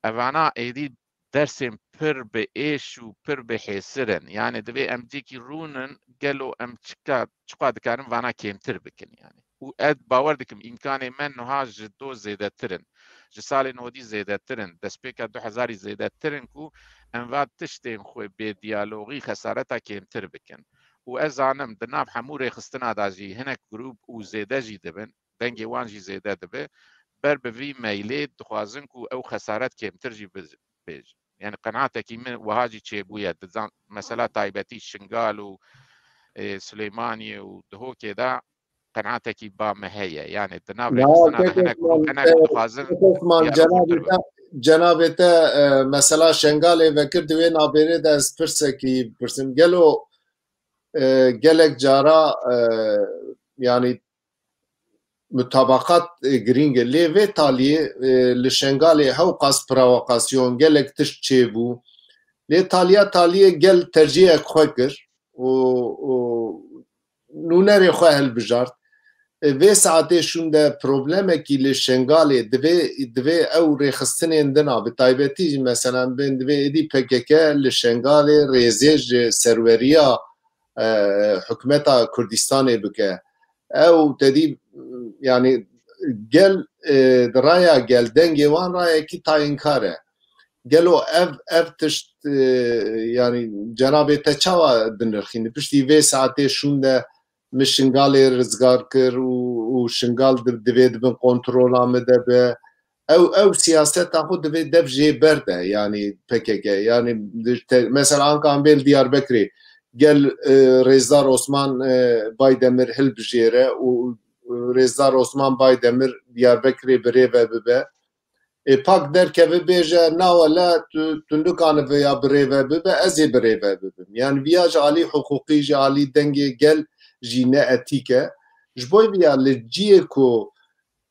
Evana êdî dersên pir bi êş û pir bi hêsir in. Yani divê em cîkî rûnin, gelo em çika, çiqa dikarin vana kêmtir bikin yani. Û ez bawer dikim îmkanê me niha ji do zêdetir in. Ji salên hodî zêdetir in. Destpêka du hezarî zêdetir in ku em va tiştên xwe bê diyalogî xesareta kêmtir bikin. Û ez zanim di nav hemû rêxistina de jî hinek grûp û zêde jî dibin, dengê wan jî zêde dibe. Ber bi vî meylê dixwazin ku ew xesaret kêmtir jî bi-, bêjin. Yani qenatekî min wiha jî çêbûye. Di zan-, mesela taybetî Şingal û, e, Silêmaniyê û Dihokê de qenatekî ba me heye. Yani di nav rêxistina de hinek grûp, hinek dixwazin Osman, diyalog cenabê te, cenabê te, e, mesela Şengalê vekir, di wê nabêrê de ez pirsekî bipirsim. Gelo, e, gelek cara, e, yani mutabaqat, e, girîng e. Lê vê taliyê, e, li Şengalê hewqas provokasyon, gelek tişt çêbû. Lê taliya taliyê gel tercihek xwe kir û, û nûnerê xwe hilbijart. E, vê saetê şûnde problemekî li Şengalê divê, divê ew rêxistinên din a, bi taybetî jî mesela bên divê êdî P K K li Şengalê rêzê ji serweriya, e, hikûmeta Kurdistanê bike. Ew tedî, yani gel, e, di raya gel dengê wan rayekî tayinkar e. Gelo ev, ev tişt, e, yani cenabê te çawa dinirxîne? Piştî vê saetê şûnde min Şingalê rizgar kir û, û Şingal di-, divê di bin kontrola min de be. Ew, ew siyaseta xwe divê dev jê berde, yani P K K. Yani te-, mesela anka em bên li Diyarbekirê gel, e, Rêzdar Osman, e, Baydemir hilbijêre û, e, Rêzdar Osman Baydemir Diyarbekirê birêve bibe. Ê pak derkeve bêje, na wele tu, tu nikanive ya birêve bibe, ez ê birêve bibim. Yani viya ji alî hiqûqî, ji alî dengê gel jî ne etîk e. Ji bo viya li ciyê ku,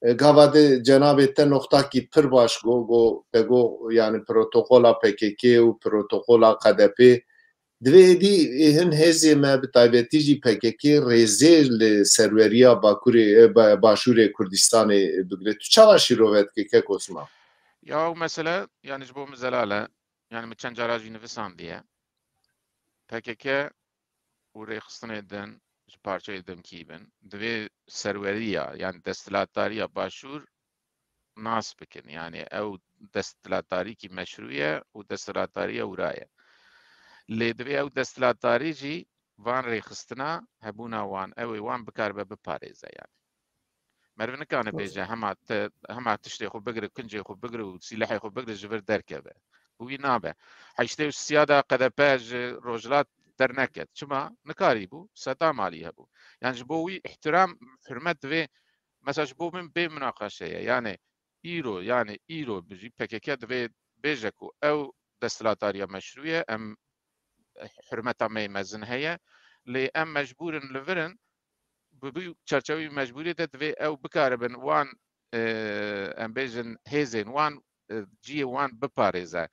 e, gava de cenabê te noxtakî pir baş go, go, te go, yani protokola P K K û protokola K D P, divê êdî, e, hin hêzê me, bi taybetî jî P K K rêzê li serweriya Bakurê, e, ba-, Başûrê Kurdistanê bigire. Tu çawa şîrove dikî, kek Osman? Ya, ew mesele, yani ji bo min zelal e. Yani min çend cara jî nivisandiye. P K K û rêxistinê din ji parçeyê din kî bin, divê serweriya, yani desthilatdariya Başûr nas bikin. Yani ew desthilatdarîkî meşrû ye û desthilatdariya wira ye. Lê divê ew desthilatdarî jî van rêxistina hebûna wan, ew ê wan bikaribe biparêze yani. Meriv nikane bêje hema te, hema tiştê xwe bigire, kincê xwe bigire û sîlehê xwe bigire ji vir derkeve. Bi wî nabe. Heştê û sisiya de K D P ji Rojhilat derneket. Çima? Nikarîbû. Sedam alî hebû. Yani ji bo wî îhtiram, hurmet divê, mesela ji bo min bê munaqeşe ye. Yani îro, yani îro bijî P K K divê bêje ku ew desthilatdariya meşrû ye, em hurmeta me yê mezin heye. Lê em mecbûr in li vir in, bi vî çarçeweyê mecbûrî de divê ew bikaribin wan, e, em bêjin hêzên wan, e, ciyê wan biparêze.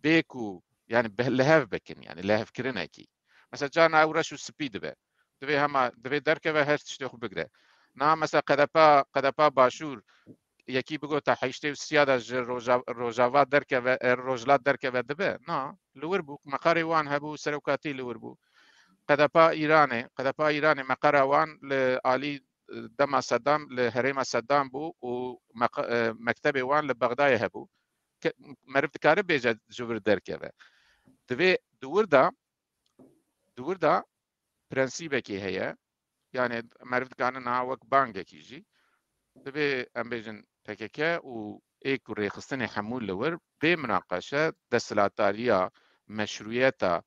Bê ku, yani be-, li hev bikin, yani lihevkirinekî. Mesela carna ew reş û spî dibe. Divê hema, divê derkeve her tiştê xwe bigire. Na mesela K D P, K D P Başûr yekî bigota heştê û sisiya de ji Roja-, Rojava derkeve, e, Rojhilat derkeve dibe? Na, li wir bû, meqarê wan hebû, serokatî li wir bû. K D P Îranê, K D P Îranê meqara wan li alî, e, dema Sedam, li herêma Sedam bû û meq-, e, mektebê wan li Bexdayê hebû. Ke-, meriv dikare bêje ji vir derkeve. Divê di wir de, di wir de prensîbekê heye. Yani meriv dikare niha wek bangekî jî. Divê em bêjin P K K û ê ku rêxistinê hemû li wir bê munaqeşe desthilatdariya, meşrûyeta,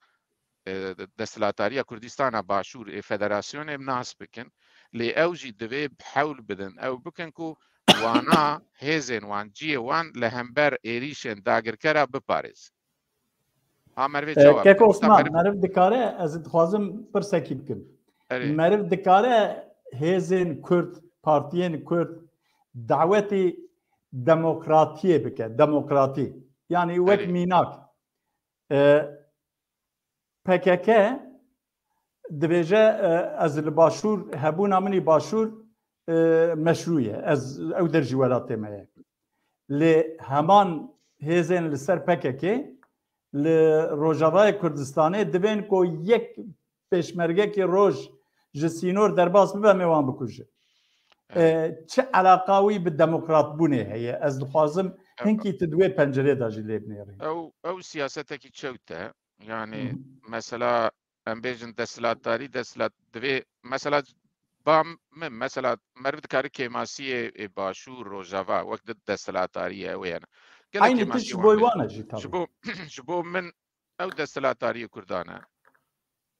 e, desthilatdariya Kurdistana Başûr ê federasyonê nas bikin. Lê ew jî divê hewl bidin, ew bikin ku wana hêzên wan, ciyê wan li hember êrîşên dagirkera biparêz. Ha, merivê E, çawa Kek bike? Wisa Osman, meriv meriv dikare, ez dixwazim pirsekî bikim. Erê. Meriv dikare hêzên Kurd, partiyên Kurd dawetî demokratiyê bike, demokratî. Yani wek Erê. mînak. E, P K K dibêje, e, ez li Başûr, hebûna min î Başûr, e, meşrû ye. Ez ew der jî welatê me ye. Lê heman hêzên li ser P K K li Rojavayê Kurdistanê divên ku yek pêşmergekî roj ji sînor derbas bibe, em ê wan bikujin. Evet. E, çi eleqa wî bi demokratbûnê heye? Ez dixwazim Ew- hinkî tu di wê pencerê de jî lê binêrî. Ew, ew siyasetekî çewt e. Yani Hı hı. Mesela em bêjin desthilatdarî, desthilat divê mesela ba min, mesela meriv dikare kêmasiyê ê Başûr, Rojava, wek di desthilatdariyê ew ê hene. Gelek Aynı kêmasiyê tişt wan boy heye. Wan e jî tabii. Ji bo, ji bo min ew desthilatdariyê Kurdan e.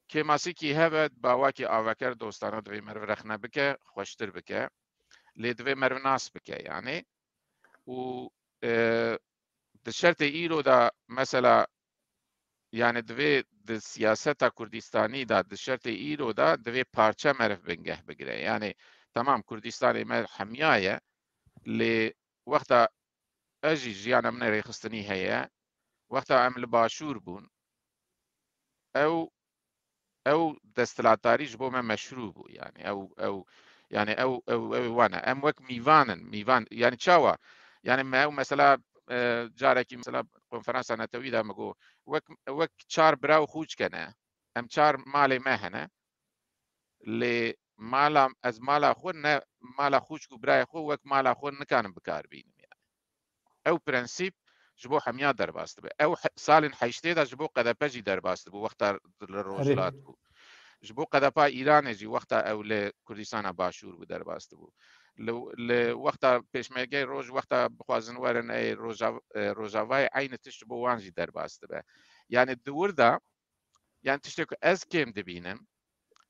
Kêmasîkî hebe, bawakî aveker dostana divê meriv rexne bike, xweştir bike. Lê divê meriv nas bike yani. Û, e, di şertê îro de mesela, yani divê di siyaseta Kurdistanî de, di şertê îro de divê parçe meriv bingeh bigire. Yani tamam, Kurdistanê me hemiya ye, lê wexta ez jî jiyana min rêxistinî heye, wexta em li Başûr bûn, ew, ew desthilatdarî ji bo me meşrû bû. Yani ew, ew, yani ew, ew, ew wan e. Em wek mîvan in, mîvan. Yani çawa? Yani me ew mesela, e, carekî mesela konferansa netewî de me got, wek, wek çar bira û xûçke ne. Em çar malê me hene. Lê mala, ez mala xwe ne, mala xûçk û birayê xwe wek mala xwe nikanim bi kar bînim yani. Ew prensîp ji bo hemiya derbas dibe. Ew he-, salên heştê de ji bo K D P jî derbas dibû, wexta li Rojhilat bû. Ji bo K D P Îranê jî wexta ew li Kurdistana Başûr bû derbas dibû. Li, li wexta pêşmergeyê roj, wexta bixwazin werin ê Rojav-, e, Rojavayê, eynî tişt ji bo wan jî derbas dibe. Yani di wir de, yani tiştê ku ez kêm dibînim,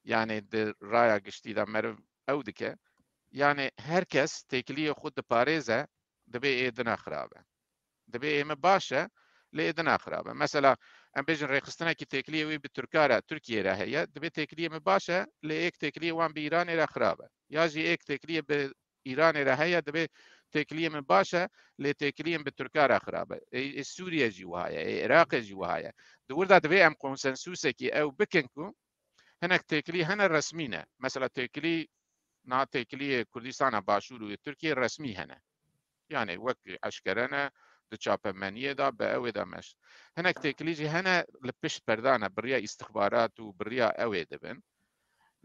yani di raya giştî de meriv ew dike, yani her kes têkiliyê xwe diparêze, dibê ê dina xirab e. Dibê ê me baş e, lê ê dina xirab e. Mesela, em bêjin rêxistinekî têkiliyê wî bi Tirka re, Tirkiyê re heye, dibê têkiliyê me baş e, lê êk têkiliyê wan bi Îranê re xirab e. Ya jî êk têkiliyê bi Îranê re heye, dibê têkiliyê min baş e, lê têkiliyên bi Tirka re xirab e. Ê, ê Sûriye jî wiha ye, ê Iraqê jî wiha ye. Di wir de divê em konsensusekî ew bikin ku hinek têkilî hene resmî ne. Mesela têkilî, niha têkiliyê Kurdistana Başûr û yê Tirkiyê resmî hene. Yani wek eşkere ne, di çapemeniyê de, bi ew ê de meş. Hinek têkilî jî hene li pişt perda ne, bi riya îstixbarat û bi riya ew ê dibin.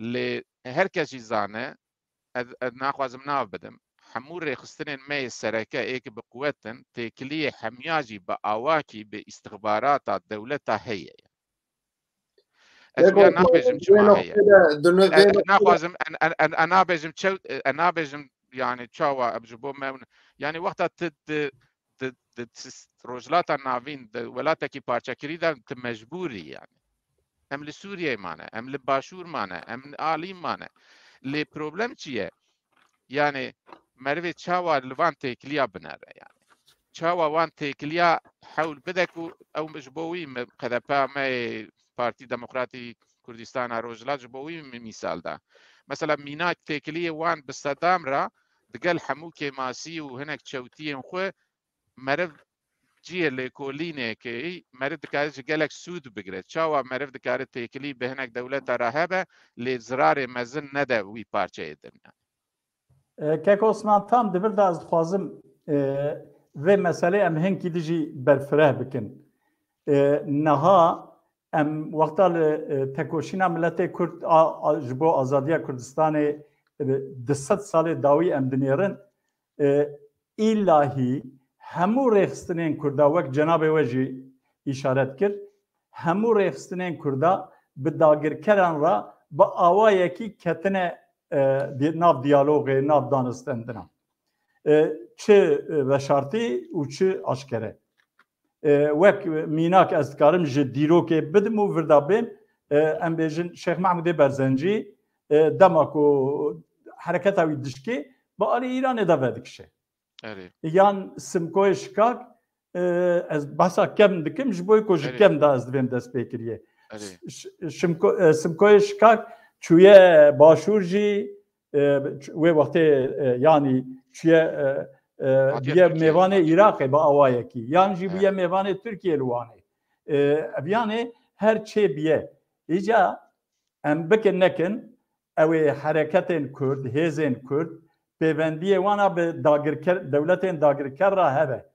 Lê her kes jî zane, ez, ez naxwazim nav bidim. Hemû rêxistinên me yê sereke ê ki bi quwet in, têkiliyê hemiya jî bi awakî bi îstixbarata dewleta heye. Ez Lê vêya nabêjim çima heye. Ez, ez naxwazim, en, en, en, en nabêjim çew, en nabêjim yani çawa em ji bo me, yani wexta tu di, di, di sis-, Rojhilata Navîn, di welatekî parçekirî de tu mecbûrî yani. Em li Sûriyeyê mane, em li Başûr mane, em li alî mane. Lê problem çi ye? Yani merivê çawa li van têkiliya binere yani? Çawa wan têkiliya hewl bide ku ew ji bo wî me, K D P me, Partî Demokratî Kurdistana Rojhilat ji bo wî mi-, mîsal da. Mesela mînak têkiliyê wan bi sedam re digel hemû kêmasî û hinek çewtiyên xwe meriv cihê lêkolînê kê meriv dikare ji gelek sûd bigire. Çawa meriv dikare têkilî bi hinek dewleta re hebe, lê zirarê mezin nede wî parçeyê din? E, Kek Osman, tam di vir de ez dixwazim, e, vê meselê em hinkî dijî berfireh bikin. E, niha em wexta li, e, tekoşîna miletê Kurd a, a, ji bo azadiya Kurdistanê, e, du sed salê dawî em dinêrin, e, îlahî hemû rêxistinên Kurda, wek cenabê we jî îşaret kir, hemû rêxistinên Kurda bi dagirkeran re bi awayekî ketine, e, di-, nav diyalogê, nav danistendina. E, çi, e, veşartî û çi aşkere. E, wek mînak ez dikarim ji dîrokê bidim û vir de bêm, e, em bêjin Şêx Mehmûdê Berzencî, e, dema ku hereketa wî dişkê bi alî Îranê de vedikişe. Erê. Yan Simkoyê Şikak, e, ez behsa kem dikim, ji bo ku ji Erê. Kem de ez divêm destpêkiriyê. Erê. Ş-, ş-, Şimko-, e, Simkoyê Şikak çûye Başûr jî, e, ç-, wê wextê, e, yanî çûye, e, e, Hatiye bûye Tirkiyeyê, mêvanê hatiye. Iraqê bi awayekî. Yan jî He. Bûye mêvanê Tirkiyê li Wanê. E, ev yanê her çê bûye. Îca em bikin nekin, ew ê hereketên Kurd, hêzên Kurd, pêvendiyê wana bi dagirker, dewletên dagirker re hebe.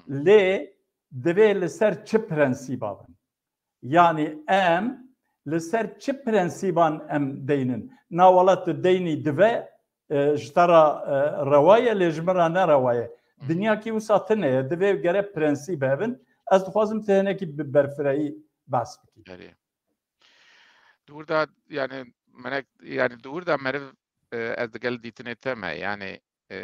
Lê divê li ser çi prensîba bin? Yanî em li ser çi prensîban em deynin? Na wela tu deynî dive, e, ji te re, e, rewa ye, lê ji min re ne rewa ye. Dinyakî wisa tune ye, divê gere prensîb hebin. Ez dixwazim tu hinekî bi berfirehî behs bikî. Erê. Di wir de, yani, menek, yani, di wir de meriv, e, ez digel dîtinê te me, yani, e,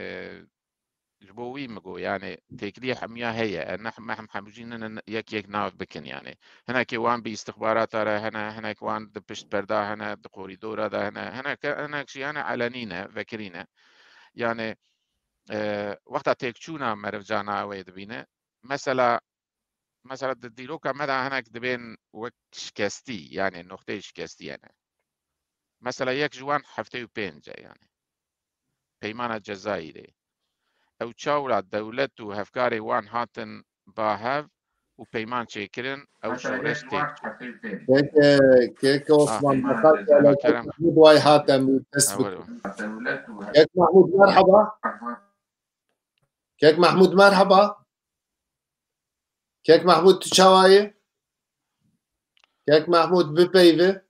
ji bo wî min got, yani, têkiliyê hemiya heye, e, ne, me hem hemû jî ne, ne, ne, yek yek nav bikin, yani. Hinekê wan bi îstixbarata re hene, hinek wan di pişt perda hene, di korîdora de hene, hinek, hinek jî, yani, elenî ne, vekirî ne. Yani, e, wexta têkçûna meriv cana wê dibîne, mesela, mesela di dîroka me de hinek dibên wek şikestî, yani noqteyê şikestî hene. Mesela yek ji wan heftê û pênc e, yani. Peymana Cezayirê. Ew çawra dewlet û hevkarê wan hatin ba hev û peyman çêkirin, ew şoreş têk çû. Kek, e, kek Osman, Ah, Mesaj ha, Kerem. Mahmud way hate min dest Ha, bikir. Were. Kek Mahmud, merhaba. Kek Mahmud, merhaba. Kek Mahmud, tu çawa yî? Kek Mahmud, bipeyve.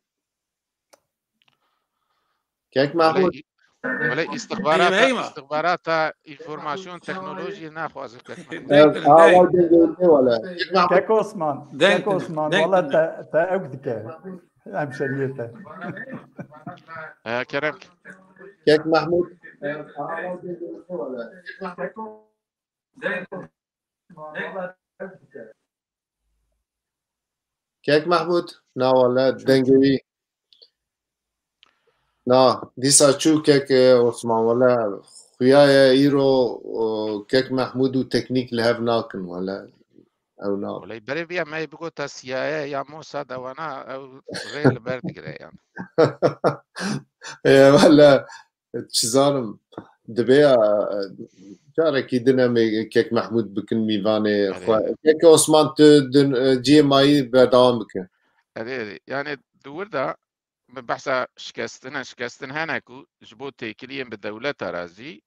Kek Mahmud. Wele, wele istixbarata, Eyvah, eyvah. istixbarata, înformasyon, teknolojiyê naxwaze Kek Mahmud. Deng, deng. Awa deng wele. Kek Mahmud. Kek Osman, Deng, Kek deng, Osman, deng, wele deng. te, te ewk dike. Hemşeriyê te. E, Kerem. Kek Mahmud. Kek Mahmud. Na wele dengê wî. Na, dîsa çû kek, e, Osman, wele xuya ye îro, o, kek Mahmud û teknîk li hev nakin, wele. Ew na. Wele berê viya me bigota C I A ya Mossad, ewana ew rê li ber digire yan. E, wele, çi zanim, dibe ya, e, carekî din em ê kek Mahmud bikin mîvanê Erê. xwe. Kek Osman, tu din, e, cihê mayî berdewam bike. Erê, erê. Yani di wir de min behsa şikestin e, şikestin hene ku ji bo têkiliyên bi dewleta re jî,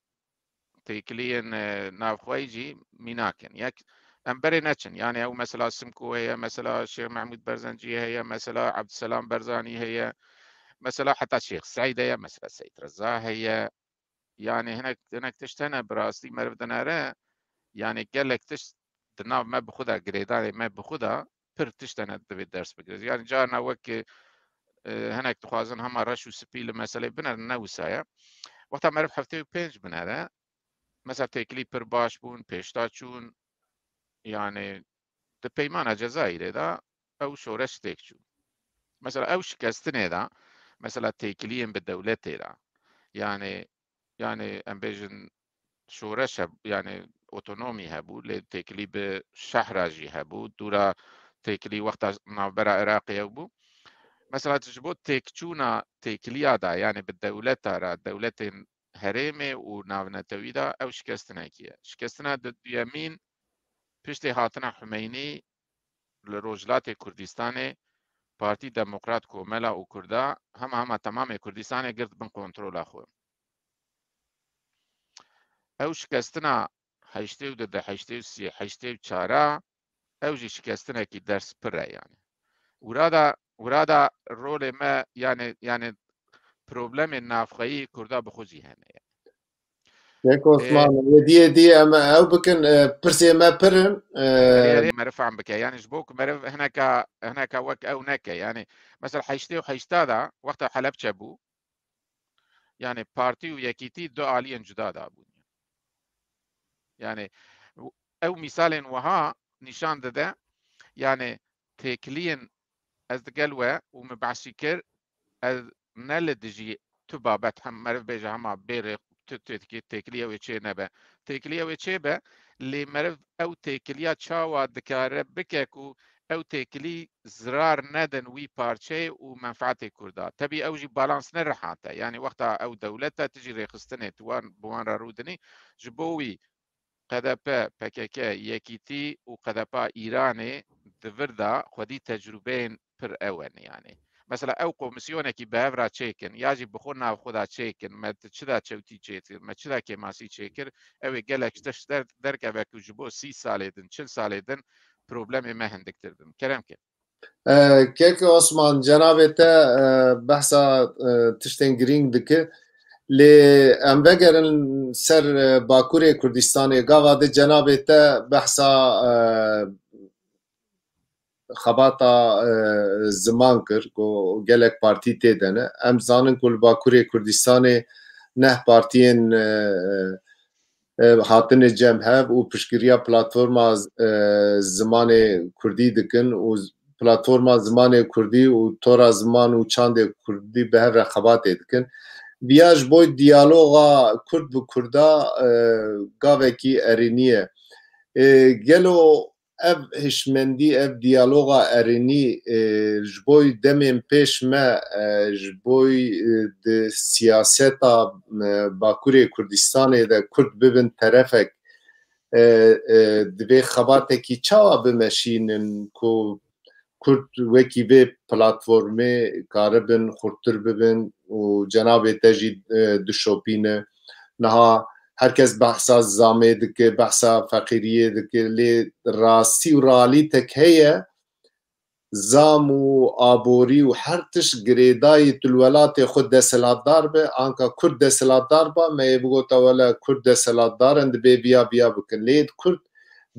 têkiliyên, e, navxweyî jî mînak in. Yek, em berê neçin. Yani ew mesela Simko heye, mesela Şêx Mehmûd Berzencî heye, mesela Ebdulselam Berzanî heye, mesela heta Şêx Seîd heye, mesela Seîd Reza heye. Yani hinek, hinek tişt hene bi rastî meriv dinere. Yani gelek tişt di nav me bi xwe de, girêdanê me bi xwe de pir tişt hene divê ders bigire. Yani carna wek, e, hinek dixwazin hema reş û spî li meselê binerin, ne wisa ye. Wexta meriv heftê û pênc binere, mesela têkilî pir baş bûn, pêşta çûn, yani di peymana Cezayirê de ew şoreş têk çû. Mesela ew şikestinê de, mesela têkiliyên bi dewletê de, yani, yani em bêjin şoreş heb-, yani otonomî hebû, lê têkilî bi şehra jî hebû, dûra têkilî wexta navbera Iraqê ew bû. Mesela ji bo têkçûna têkiliya de, yani bi dewleta re, dewletên herêmê û navnetewî de ew şikestinekî ye. Şikestina du-, duyemîn piştê hatina Humeynî li Rojhilatê Kurdistanê Partî Demokrat, Komela û Kurda hema hema temamê Kurdistanê girt bin kontrola xwe. Ew şikestina heştê û du, heştê û sê, heştê û çar a, ew jî şikestinekî ders pir e yani. Wira da, wira da rolê me yani, yani problemên navxweyî Kurda bi xwe jî hene yani. Kek Osman, Ê, êdî, êdî em ew bikin, e, pirsê me pir in, e, Erê, erê, meriv fehm bike. Yani ji bo ku meriv hineka, hineka wek ew neke. Yani mesela heştê û heşta da wexta Helepçe bû, yani partî û yekîtî du aliyên cuda dabûn. Yani ew mîsalên wiha nîşan dide, yani têkiliyên ez digel we û min behsî kir, ez ne li dijî tu babet hem meriv bêje hema bê rê tu têkilî-, têkilî ew ê çê nebe. Têkilî ew ê çê be, lê meriv ew têkiliya çawa dikare bike ku ew têkilî zirar nedin wî parçeyê û menfeetê Kurda. Tebî ew jî balans ne rehat e. Yanî wexta ew dewlet e, tu jî rêxistinê tu wan, bi wan re rûdinî. Ji bo wî K D P, P K K, Yekîtî û K D P a Îranê di vir de xwedî tecrûbeyên pir ew in, yanî. Mesela ew komîsyonekî bi hev re çêkin, ya jî bi xwe nav xwe de çêkin, me çi de çewtî çêkir, me çi de kêmasî çêkir, ew ê gelek tişt der-, derkeve ku ji bo sî salê din, çil salê din problemê me hindiktir bin. Kerem ke. E, Kek Osman, cenabê te, e, behsa, e, tiştên girîng dike. Lê em vegerin ser, e, Bakurê Kurdistanê. Gava de cenabê te behsa, e, xebata, e, ziman kir, ku gelek partî tê de ne. Em zanin ku li Bakurê Kurdistanê neh partiyên, e, e, hatine cem hev û piştgiriya platforma, e, zimanê kurdî dikin û platforma zimanê kurdî û tora ziman û çandê kurdî bi hev re xebatê dikin. Viya ji bo diyaloga kurd bi kurda, e, gavekî erênî ye. E, gelo ev hişmendî, ev diyaloga erênî, e, ji bo demên pêş me, e, ji bo, e, di siyaseta, e, Bakurê Kurdistanê de kurd bibin terefek, e, e, divê xebatekî çawa bimeşînin ku kurd wekî vê platformê karibin xurttir bibin û cenabê te jî, e, dişopîne. Niha her kes behsa zamê dike, behsa feqîriyê dike, lê rastî û realîtek heye, zam û aborî û her tişt girêdayî tu li welatê xwe desthilatdar be, anka kurd desthilatdar ba, me yê bigota wele kurd desthilatdar in, dibê viya viya bikin. Lê kurd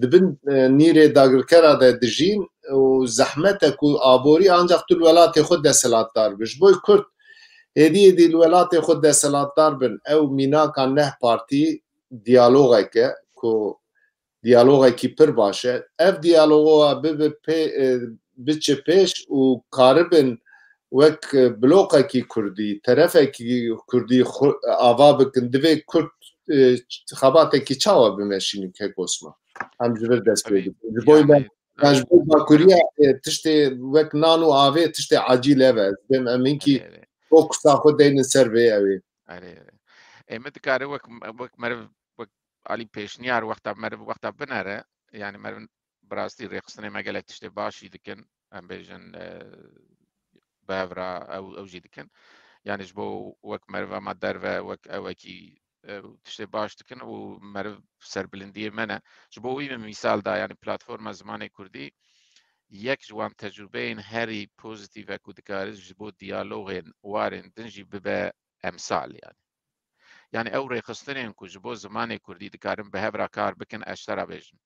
di bin, e, nîrê dagirkera de dijîn û zehmet e ku aborî ancaq tu li welatê xwe desthilatdar bi. Ji bo kurd êdî êdî li welatê xwe desthilatdar bin, ew mînaka neh partî diyalogek e ku diyalogekî pir baş e. Ev diyaloga bibe pê, e, biçe pêş û karibin wek, e, blokekî kurdî, terefekî kurdî xu-, ava bikin. Divê kurd, e, xebatekî çawa bimeşînin, Kek Osman? Em ji vir dest pê Tabii, bikin. Ji bo yani, me, yani, ji bo Bakuriya, e, tiştê wek nan û avê tiştê acîl ev e. Ez dibêm em hinkî Erê, erê. Fokusa xwe deynin ser vê ew ê. Erê, erê. Ê, me dikare wek, wek meriv, wek alî pêşniyar wexta meriv wexta binere, yani meriv bi rastî rêxistinê me gelek tiştê baş jî dikin, em bêjin, e, bi hev re ew, ew jî dikin. Yani ji bo wek meriva me derve, wek ewekî, e, tiştê baş dikin û meriv serbilindiyê me ne. Ji bo wî min mîsal da, yani platforma zimanê kurdî yek ji wan tecrûbeyên herî pozîtîf e ku dikare ji bo diyalogên warên din jî bibe emsal yani. Yani ew rêxistinên ku ji bo zimanê kurdî dikarin bi hev re kar bikin, ez ji te re bêjim.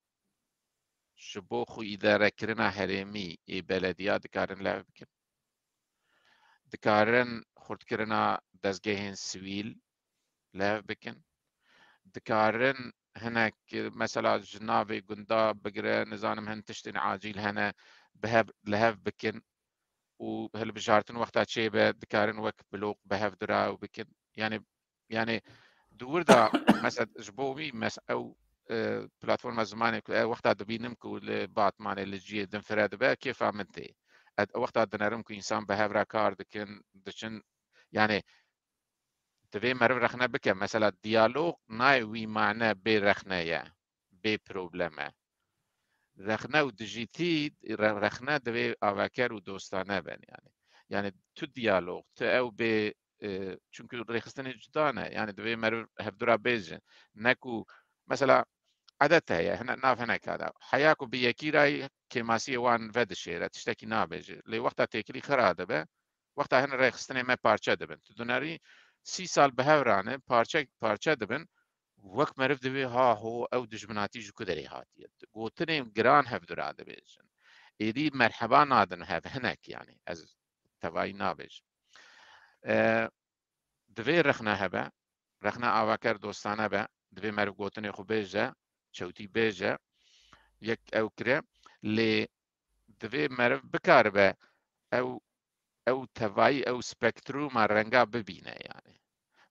Ji bo xwe îdarekirina herêmî ê belediya dikarin lev bikin. Dikarin xurtkirina dezgehên sivîl lev bikin. Dikarin hinek, mesela ji navê gunda bigire, nizanim hin tiştên acîl hene, bi hev, li hev bikin û hilbijartin wexta çêbe, dikarin wek blok bi hev dira û bikin. Yani, yani di wir de, mesela ji bo wî mes-, ew, e, platforma zimanê ku, e, wexta dibînim ku li Batmanê, li cihê din fire dibe, kêfa min tê. E, wexta dinerim ku însan bi hev re kar dikin, diçin, yani divê meriv rexne bike. Mesela diyalog nayê wî mane bê rexne ye, bê problem e. Rexne û dijîtî, re-, rexne divê avaker û dostane ben yani. Yani tu diyalog, tu ew bê, e, çünkü rêxistinê cuda ne. Yani divê meriv hevdura bêjin. Ne ku mesela edet heye, hine, nav hineka de. Heya ku bi yekî re kêmasiyê wan vedişêre, tiştekî nabêje. Lê wexta têkilî xira dibe, wexta hin rêxistinê me parçe dibin. Tu dinêrî sî sal bi hev rane, parçe, parçe dibin, wek meriv divê, ha ho, ew dijminatî ji ku derê hatiye. Gotinên giran hevdura dibêjin. Êdî merheba nadin hev, hinek yani. Ez tevayî nabêjim. E, divê rexne hebe, rexne avaker dostane be, divê meriv gotinê xwe bêje, çewtî bêje, yek ew kire, lê divê meriv bikaribe ew, ew tevayî, ew spektruma renga bibîne yani.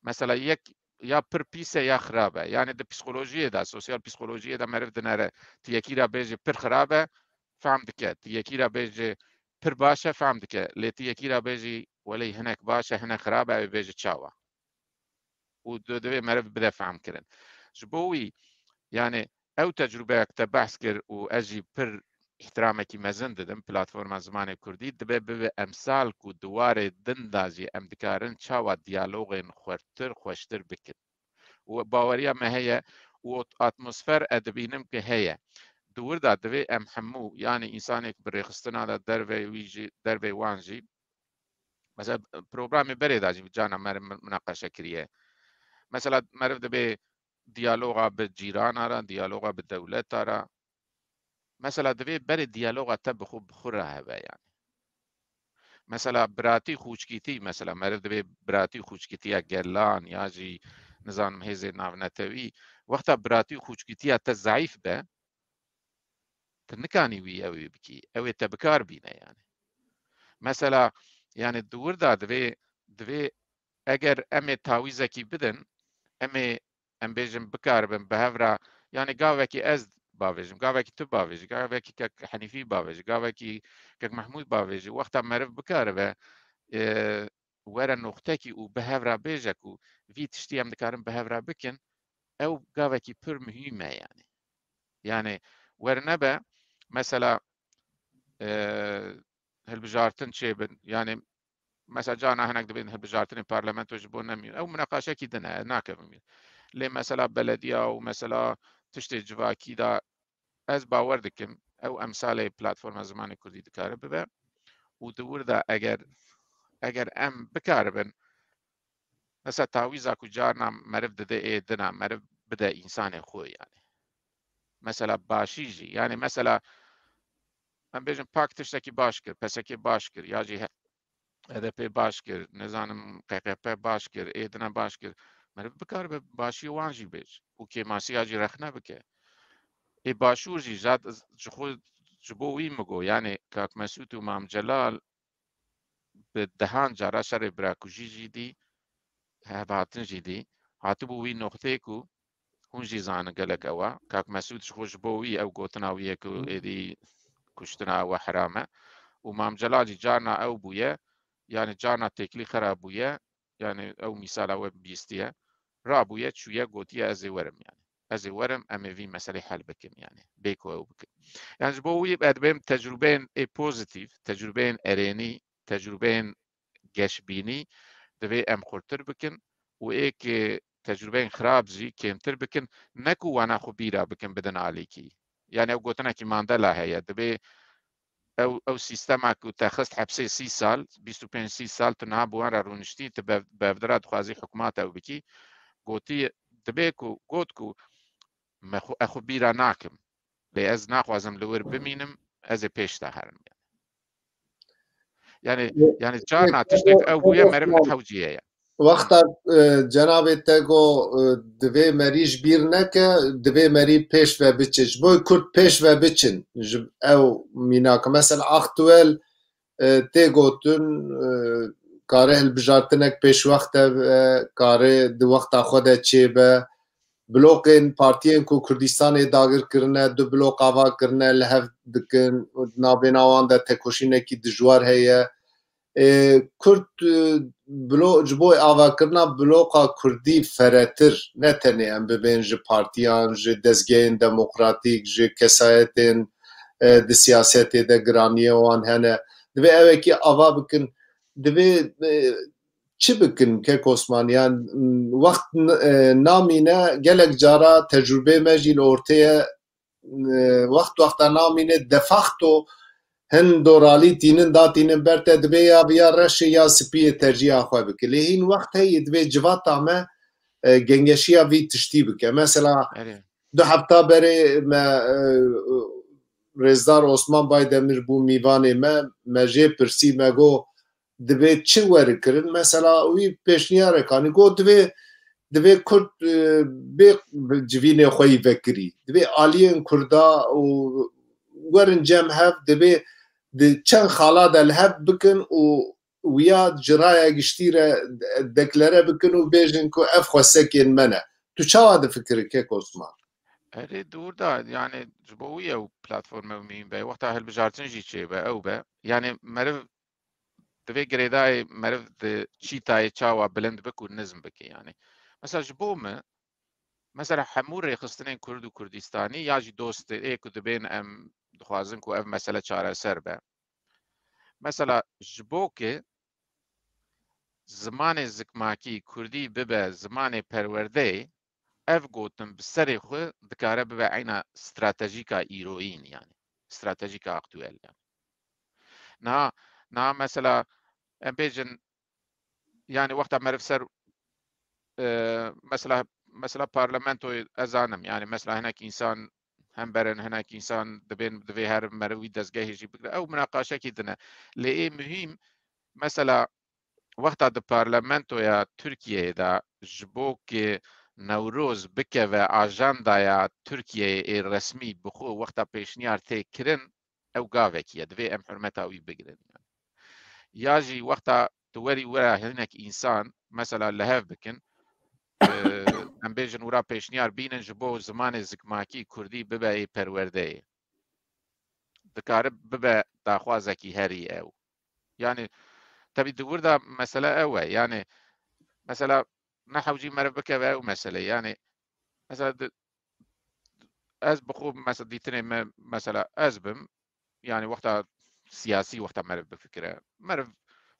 Mesela yek ya pir pîs e ya xirab e. Yani di psîkolojiyê de, sosyal psîkolojiyê de meriv dinere, tu yekî re bêje pir xirab e, fehm dike. Tu yekî re bêje pir baş e, fehm dike. Lê tu yekî re bêjî welê hinek baş e, hinek xirab e, ew ê bêje çawa? Û di-, divê meriv bide fehm kirin. Ji bo wî, yani ew tecrûbeyek te behs kir û ez jî pir îhtiramekî mezin didim platforma zimanê kurdî, dibe bibe emsal ku di warê din de jî em dikarin çawa diyalogên xwertir, xweştir bikin. Û baweriya me heye û ot-, atmosfer e dibînim ki heye. Di wir de divê em hemû, yanî însanê ku bi rêxistina de dervê wî jî, dervê wan jî, mesela programê berê de jî cana meriv munaqeşe kiriye. Mesela meriv dibê diyaloga bi cîrana re, diyaloga bi dewleta re. Mesela divê berê diyaloga te bi xwe, bi xwe re hebe yani. Mesela biratî xûçkîtî, mesela meriv divê biratî xûçkîtiya gelan ya jî nizanim hêzê navnetewî, wexta biratî xûçkîtiya te zeîf be, tu nikanî wî ew ê bikî. Ew ê te bi kar bîne yani. Mesela yani di wir de divê, divê eger em ê tawîzekî bidin, em ê, em bêjin bikaribin bi hev re, yani gavekî ez bavêjim, gavekî tu bavêjî, gavekî kek Henîfî bavêjî, gavekî kek Mehmûd bavêjî, wexta meriv bikaribe, e, were noxtekî û bi hev re bêje ku vî tiştî em dikarin bi hev re bikin, ew gavekî pir muhîm e yani. Yani were nebe mesela, e, hilbijartin çêbin, yani mesela carna hinek dibên hilbijartinê parlamento ji bo nemîn. Ew munaqaşekî din e, ez nakevim. Lê mesela belediya û mesela tiştê civakî de ez bawer dikim, ew emsalê platforma zimanê kurdî dikare bibe. Û di wir de eger, eger em bikaribin, mesela tawîza ku carna meriv dide ê dina, meriv bide însanê xwe yani. Mesela başî jî, yani mesela em bêjin pak tiştekî baş kir, P S K baş kir, ya jî he-, H D P baş kir, nizanim Q Q P baş kir, ê dine baş kir. Meriv bikaribe başiyê wan jî bêj û kêmasiya jî rexne bike. Ê başûr jî zat ji xwe, ji bo wî min got, yani Kak Mesûd û Mam Celal bi dehan cara şerê birakujî jî dî, hevhatin jî dî, hatibû wî noxtê ku hûn jî zanin gelek ew e. Kak Mesûd ji xwe ji bo wî ew gotina wî ye ku êdî kuştina ew e heram e. Û Mam Celal jî carna ew bûye, yani carna têkilî xera bûye, yani ew mîsala we bîstiye. Rabûye, çûye, gotiye ez ê werim yani. Ez ê werim, em ê vî meselê hel bikin yani. Bê ku ew bikin. Yani ji bo wî ez dibêm tecrûbeyên ê pozîtîf, tecrûbeyên erênî, tecrûbeyên geşbînî divê em xurtir bikin û ê ki tecrûbeyên xirab jî kêmtir bikin, ne ku wana xwe bîra bikin bidin alîkî. Yani ew gotinekî Mandela heye, dibê ew, ew sîstema ku te xist hepsê sî sal, bîst û pênc sî sal tu niha bi wan re rûniştî, tu bev-, bevdira dixwazî hikûmet ew bikî, gotî, dibê ku, got ku me xwe, ez xwe bîra nakim. Lê ez naxwazim li wir bimînim, ez ê pêş de herim. Yani, yani carna tiştek ew bûye, meriv hewciye ye. Wexta, e, cenabê te got, e, divê merî ji bîr neke, divê merî pêş ve biçe. Ji bo Kurd pêş ve biçin. Ji ew mînak. Mesela aktuel, e, tê gotin, e, kare hilbijartinek pêşwext e, kare di wexta xwe de çêbe. Blokên partiyên ku Kurdistanê dagir kirine, du blok ava kirine, li hev dikin, navbêna wan de tekoşînekî dijwar heye. Ê, Kurd, e, blo-, ji bo avakirina bloka Kurdî feretir, ne tenê em bibên ji partiyan, ji dezgehên demokratîk, ji kesayetên, e, di siyasetê de giraniyê wan hene. Divê ewekî ava bikin. Divê, e, çi bikin kek Osman? Yan, wext n-, e, namîne, gelek cara tecrûbê me jî li ortê ye, e, wext wexta namîne, de facto hin doralî tînin, datînin ber te, divê ya viya reşê ya spiyê tercîha xwe bike. Lê hîn wext heye divê civata me, e, gengeşiya vî tiştî bike. Mesela, erê, du hefta berê me, e, Rêzdar Osman Baydemir bû mîvanê me, me jê pirsî, me got, divê çi were kirin? Mesela wî pêşniyarek anî, got divê, divê Kurd, e, bê civînê xwe yî vekirî. Divê aliyên Kurda û werin cem hev, divê di çend xala de li hev bikin û wiya ci raya giştî re deklare bikin û bêjin ku ev xwesekên me ne. Tu çawa difikirî kek Osman? Erê, dûr da, yani ji bo wî ew platforma muhîm be. Wexta hilbijartin jî çêbe, ew be. Yani meriv divê girêdayê meriv di çîtayê çawa bilind bik û nizm bike yani. Mesela ji bo me, mesela hemû rêxistinên Kurd û Kurdistanî ya jî dostê ê ku dibên em dixwazin ku ev mesele çareser be. Mesela ji bo ku zimanê zikmakî, kurdî bibe zimanê perwerdeyê, ev gotin bi serê xwe dikare bibe eyna stratejîka îroyîn, yani stratejîka aktuel, yani. Niha, niha mesela em bêjin, yani wexta meriv ser, e, mesela, mesela parlamentoyê ez zanim, yani mesela hinek însan hember in, hinek însan dibên, divê her meriv wî dezgehê jî bigire. Ew minaqaşekî din e. Lê ê muhîm, mesela wexta di parlamentoya Tirkiyeyê de ji bo ku Newroz bikeve ajandaya Tirkiyeyê ê resmî bi xwe, wexta pêşniyar tê kirin, ew gavekî ye. Divê em hurmeta wî bigirin. Ya jî wexta tu werî wera hinek însan, mesela li hev bikin, e, em bêjin wira pêşniyar bînin ji bo zimanê zikmakî, kurdî bibe ê perwerdeyê. Dikare bibe daxwazekî herî ew. Yani, tebî di wir de mesele ew e. Yani, mesela ne hewcî meriv bikeve ew mesele. Yani, mesela di, ez bi xwe, mesela dîtinê me, mesela ez bim, yani wexta siyasî, wexta meriv bifikire. Meriv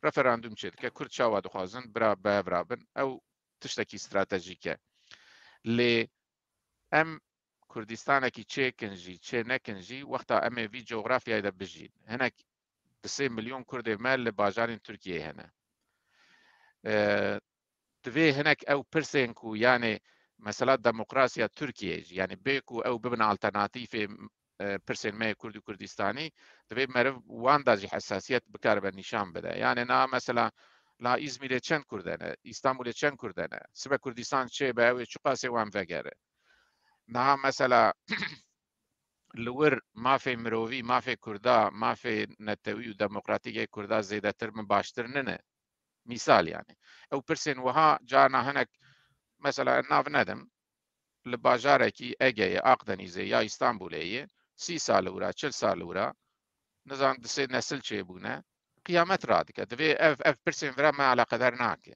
referandum çêdike, Kurd çawa dixwazin, bira bi hev rabin. Ew tiştekî stratejîk e. Lê em Kurdistanekî çêkin jî, çê nekin jî, wexta em ê vî coxrafyayê de bijîn. Hinek di sê milyon Kurdê me li bajarên Tirkiyeyê hene. E, divê hinek ew pirsên ku, yani, mesela demokrasiya Tirkiyeyê jî, yani bê ku ew bibin alternatîfê, e, pirsên me yê Kurd û Kurdistanî, divê meriv wan da jî hesasiyet bikaribe nîşan bide. Yani na mesela la Îzmîrê çend Kurd hene, Îstanbulê çend Kurd hene, sibe Kurdistan çêbe, ew ê çiqasê wan vegere. Niha mesela li wir mafê mirovî, mafê Kurda, mafê netewî û demokratîk ê Kurda zêdetir min baştir nine. Mîsal yani. Ew pirsên wiha carna hinek, mesela ez nav nedim, li bajarekî Egeyê, Akdenîzê ya Îstanbulê yê, sî sal li wira, çil sal li wira, nizan di sê nesil çêbûne, qiyamet radike. Divê ev, ev pirsên vira me eleqedar nake.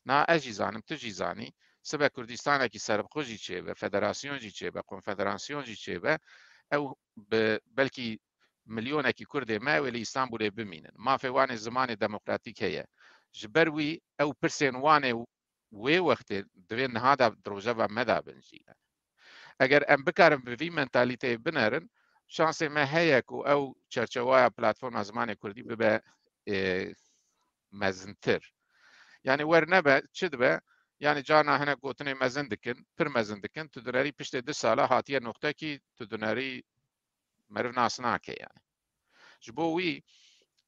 Na ez jî zanim, tu jî zanî, sibe Kurdistanekî serbixwe jî çêbe, federasyon jî çêbe, konfederasyon jî çêbe, ew bi belkî milyonekî Kurdê me ew ê li Îstanbulê bimînin. Mafê wan ê zimanê demokratîk heye. Ji ber wî ew pirsên wan ê wê wextê divê niha de di rojeva me de bin jî. Eger em bikarin bi vî mentalîteyê binerin, şansê me heye ku ew çerçewaya platforma zimanê kurdî bibe, e, mezintir. Yani wer nebe, çi dibe? Yani carna hinek gotinê mezin dikin, pir mezin dikin, tu dinerî piştê du sala hatiye noqtekî, tu dinerî meriv nas nake yani. Ji bo wî,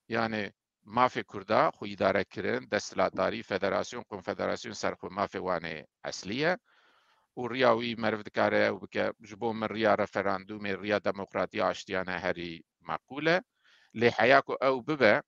yani mafê Kurda, xwe îdare kirin, desthilatdarî, federasyon, konfederasyon ser xwe mafê wan ê eslî ye. Û riya wî meriv dikare ew bike, ji bo min riya referandumê, riya demokratî aştiyane herî meqûl e. Lê heya ku ew bibe,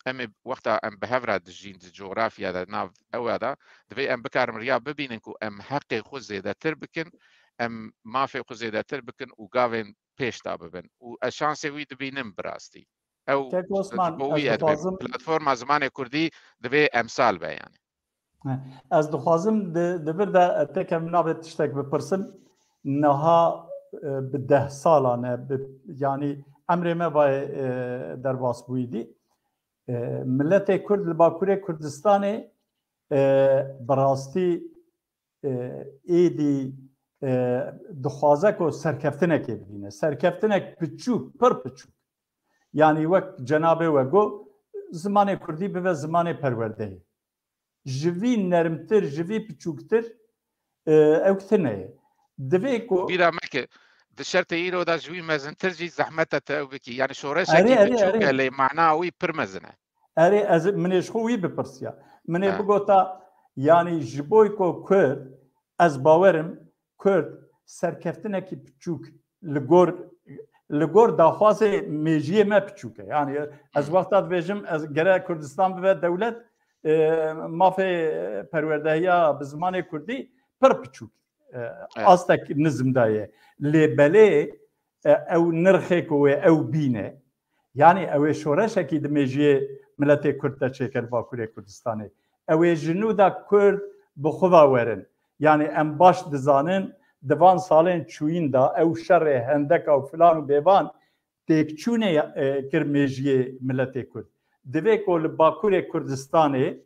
em ê wexta em bi hev re dijîn di cografya de, nav ew de, divê em bikarin riya bibînin ku em heqê xwe zêdetir bikin, em mafê xwe zêdetir bikin û gavên pêş de bibin. Û ez şansê wî dibînim bi rastî. Ew Kek Osman, ji bo ez wî ez dibêm. Dixwazim Platforma zimanê kurdî divê emsal be yani. He. Ez dixwazim di, di vir de, e, tekem nabe tiştek bipirsim. Niha, e, bi deh salan e, bi, yani emrê me vayê, e, derbas bûyî dî. E, miletê Kurd li Bakurê Kurdistanê, e, bi rastî, e, êdî, e, dixwaze ku serkeftinekê bibîne. Serkeftinek piçûk, pir piçûk. Yani wek cenabê we got, zimanê kurdî bibe zimanê perwerdeyê. Ji vî nermtir, ji vî piçûktir, e, ew tine ye. Divê ku Bîra me ke di şertê îro de ji wî mezintir jî zehmet e tu ew bikî. Yani şoreşekî Erê, erê, biçûk e, erê. Lê mana wî pir mezin e. Erê, ez, min ê ji xwe wî bipirsiya. Min ê Ha. bigota, yani ji bo ku Kurd, ez bawerim, Kurd serkeftinekî piçûk li gor, li gor daxwazê mêjiyê me piçûk e. Yani ez Hmm. wexta dibêjim, ez gere Kurdistan bibe dewlet, e, mafê perwerdehiya bi zimanê kurdî pir piçûk, e, Evet. astek nizm de ye. Lê belê, e, ew nirxê ku wê ew bîne. Yani ew ê şoreşekî di mêjiyê miletê Kurd de çêke li Bakurê Kurdistanê. Ew ê ji nû de Kurd bi xwe ve werin. Yani em baş dizanin, di van salên çûyîn de ew şerê, hendeka û filan û bêvan têkçûnê, e, kir mêjiyê miletê Kurd. Divê ku li Bakurê Kurdistanê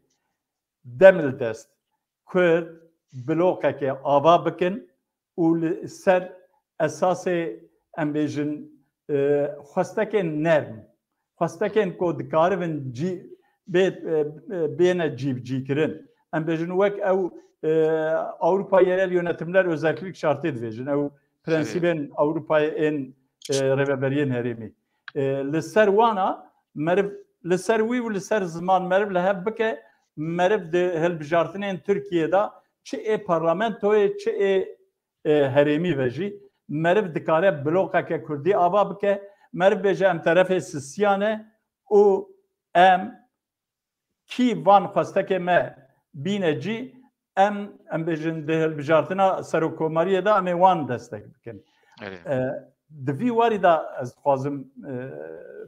demildest Kurd bloqeke ava bikin û li ser esasê, em bêjin, e, xwestekên nerm, xwestekên ku dikaribin cî-, bê, e, e, bêne cîbicîkirin. Em bêjin wek ew, e, Avrupa Yerel Yönetimler Özellik Şartı dibêjin. Ew prensîbên Ewropayê ên, e, rêveberiyên herêmî. E, li ser wana meriv, li ser wî û li ser ziman meriv li hev bike, meriv di hilbijartinên Tirkiyê de çi ê parlamentoyê, çi ê, e, herêmî ve jî meriv dikare bloqeke kurdî ava bike. Meriv bêje em terefê sisiya ne û em kî van xwestekê me bîne cî, em, em bêjin di hilbijartina serokkomariyê de em ê wan destek bikin. Erê. E, di vî warî de ez dixwazim, e,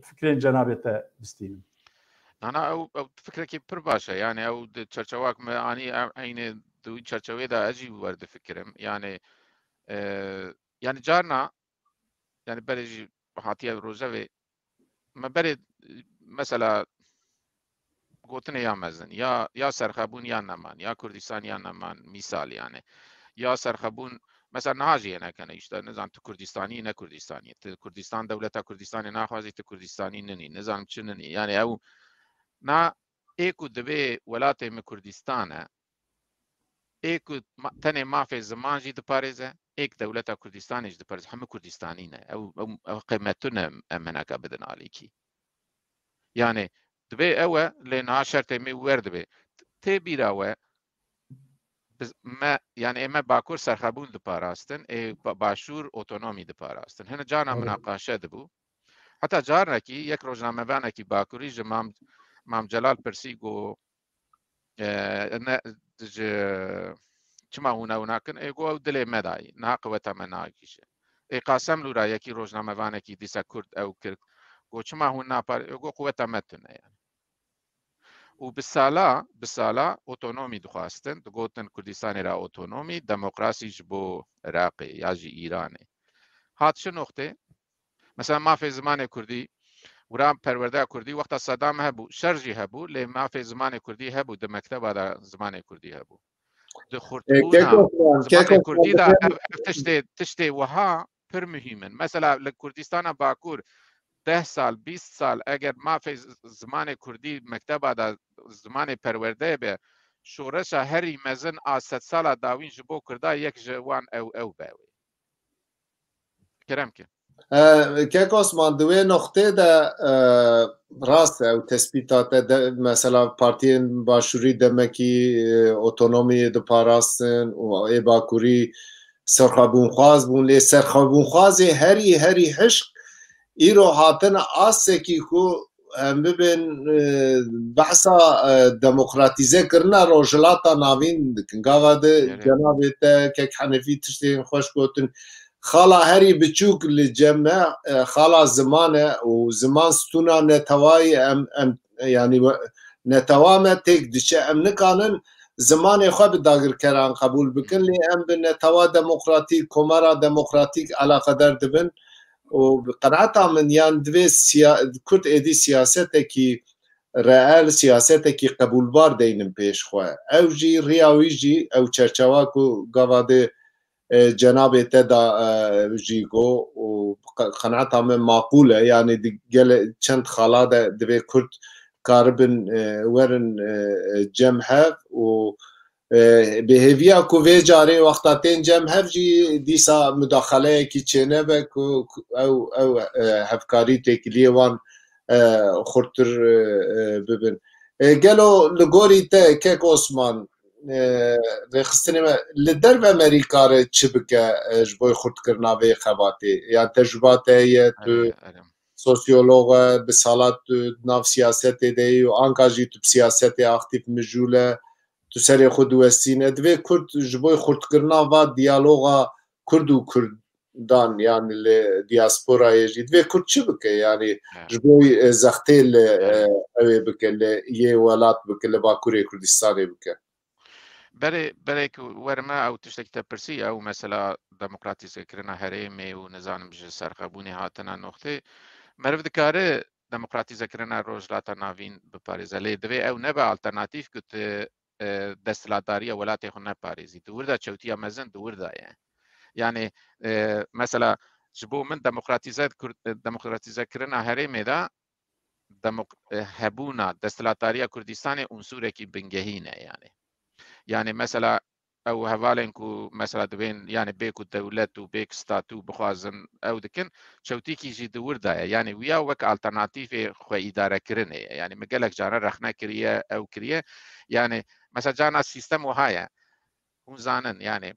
fikrên cenabê te bistînim. Nana, ew, ew fikrekî pir baş e. Yani ew di çerçewak me anî, ew eynê di wî çerçewê de ez jî werdifikirim. Yani, e, yani carna, yani berê jî hatiye rojevê me berê, mesela, gotinê ya mezin, ya, ya serxebûn ya neman, ya Kurdistan ya neman, mîsal yani. Ya serxebûn, mesela niha jî yê nekene, işte, nizan tu Kurdistanî, ne Kurdistanî. Tu Kurdistan, dewleta Kurdistanê naxwazî, tu Kurdistanî ninî, nizanim çi ninî. Yani ew, na ê ku divê welatê min Kurdistan e, ê ku ma-, tenê mafê ziman jî diparêze, ê ku dewleta Kurdistanê jî diparêze, hemû Kurdistanî ne. Ew, ew, ew qîmetû ne em hineka bidin alîkî. Yani, divê ew e, lê niha şertê me wer dibe. Tê bîra we, biz, me, yani ê me Bakur serxebûn diparastin, ê ba-, Başûr otonomî diparastin. Hine cana Evet. münaqaşe dibû. Heta carekî yek rojnamevanekî Bakurî ji Mam, Mam Celal pirsî, got, e, ne, ji, çima hûn ew nakin? Ê got, ew dilê me dayî, niha qeweta me nagihîje. Ê Qasemlû ra yekî rojnamevanekî dîsa Kurd ew kir, got, çima hûn napar-, ê got, qeweta me tune yani. Û bi sala, bi sala otonomî dixwastin, digotin Kurdistanê ra otonomî, demokrasî ji bo Iraqê ya jî Îranê. Hat çi noqtê? Mesela mafê zimanê kurdî, wira perwerdeya kurdî wexta Sedam hebû, şer jî hebû, lê mafê zimanê kurdî hebû, di mekteba de zimanê kurdî hebû. Di E, xurtbûna Keko Osman, zimanê Keko Osman, kurdî de dibên ev, ev tiştê, tiştê wiha pir muhîm in. Mesela li Kurdistana Bakur deh sal, bîst sal eger mafê z-, zimanê kurdî mekteba de zimanê perwerdeyê be, şoreşa herî mezin a sedsala dawîn ji bo kurda yek ji wan ew, ew be wê. Kerem ke. E, Kek Osman, di wê noqtê de, e, rast e, ew tespîta te de, mesela partiyên başûrî demekî, e, otonomiyê diparastin û ê bakurî serxwebûnxwaz bûn, lê serxwebûnxwazê herî, herî hişk îro hatin asekî ku em bibên, e, behsa, e, demokratîze kirina Rojhilata Navîn dikin. Gava de Evet. cenabê te Kek Henefî tiştên xweş gotin. Xala herî biçûk li cem me, e, xala ziman e û ziman stûna netewayî em, em, yanî we-, netewa me têk diçe. Em nikanin zimanê xwe bi dagirkeran qebûl bikin, lê em bi netewa demokratîk, komara demokratîk eleqedar dibin û bi qenaeta min yan divê siya-, Kurd êdî siyasetekî reel, siyasetekî qebûlbar deynin pêş xwe. Ew jî, riya wî jî, ew çerçewa ku gava de, e, cenabê te da, e, jî got û qe-, qenaeta min maqûl e. Yanî di gele çend xala de divê Kurd karibin, e, werin, e, e, cem hev û, e, bi hêviya ku vê carê wexta tên cem hev jî dîsa mudaxaleyekî çênebe ku, ku ew, ew, e, hevkarî têkiliyê wan, e, xurttir, e, e, bibin. E, gelo li gorî te, Kek Osman, e, rêxistinê me li derve merî kare çi bike, e, ji bo xurtkirina vê xebatê? Yan tecrûba te heye, tu Erê, erê. sosyolog e, bi sala tu di nav siyasetê de yî û anka jî tu bi siyasetê aktîf mijûl e, tu serê xwe diwestîne. Divê Kurd ji bo xurtkirina va diyaloga Kurd û Kurdan, yani li diasporayê jî divê Kurd çi bike? Yani Evet. ji bo, e, zextê li, Evet. e, ew ê bike, li yê welat bike, li Bakurê Kurdistanê bike. Berê, berê ku werime ew tiştekî te pirsî, ew mesela demokratîzekirina herêmê û nizanim ji serxwebûnê hatina noxtê. meriv dikare demokratîzekirina Rojhilata Navîn biparêze. Lê divê ew nebe alternatîf ku tu, e, desthilatdariya welatê xwe neparêzî. Di wir de çewtiya mezin di wir de ye. Yani, e, mesela ji bo min demokratîze-, demokratîzekirina herêmê de demok-, e, hebûna desthilatdariya Kurdistanê unsurekî bingehîn e yani. Yani mesela ew hevalên ku mesela divên yani bê ku dewlet û bê ku statû bixwazin ew dikin, çewtîkî jî di wir de ye. Yani wiya wek alternatîfê xwe îdarekirinê ye. Yani min gelek caran rexne kiriye, ew kiriye. Yani mesela carna sîstem wiha ye. Hûn zanin yani,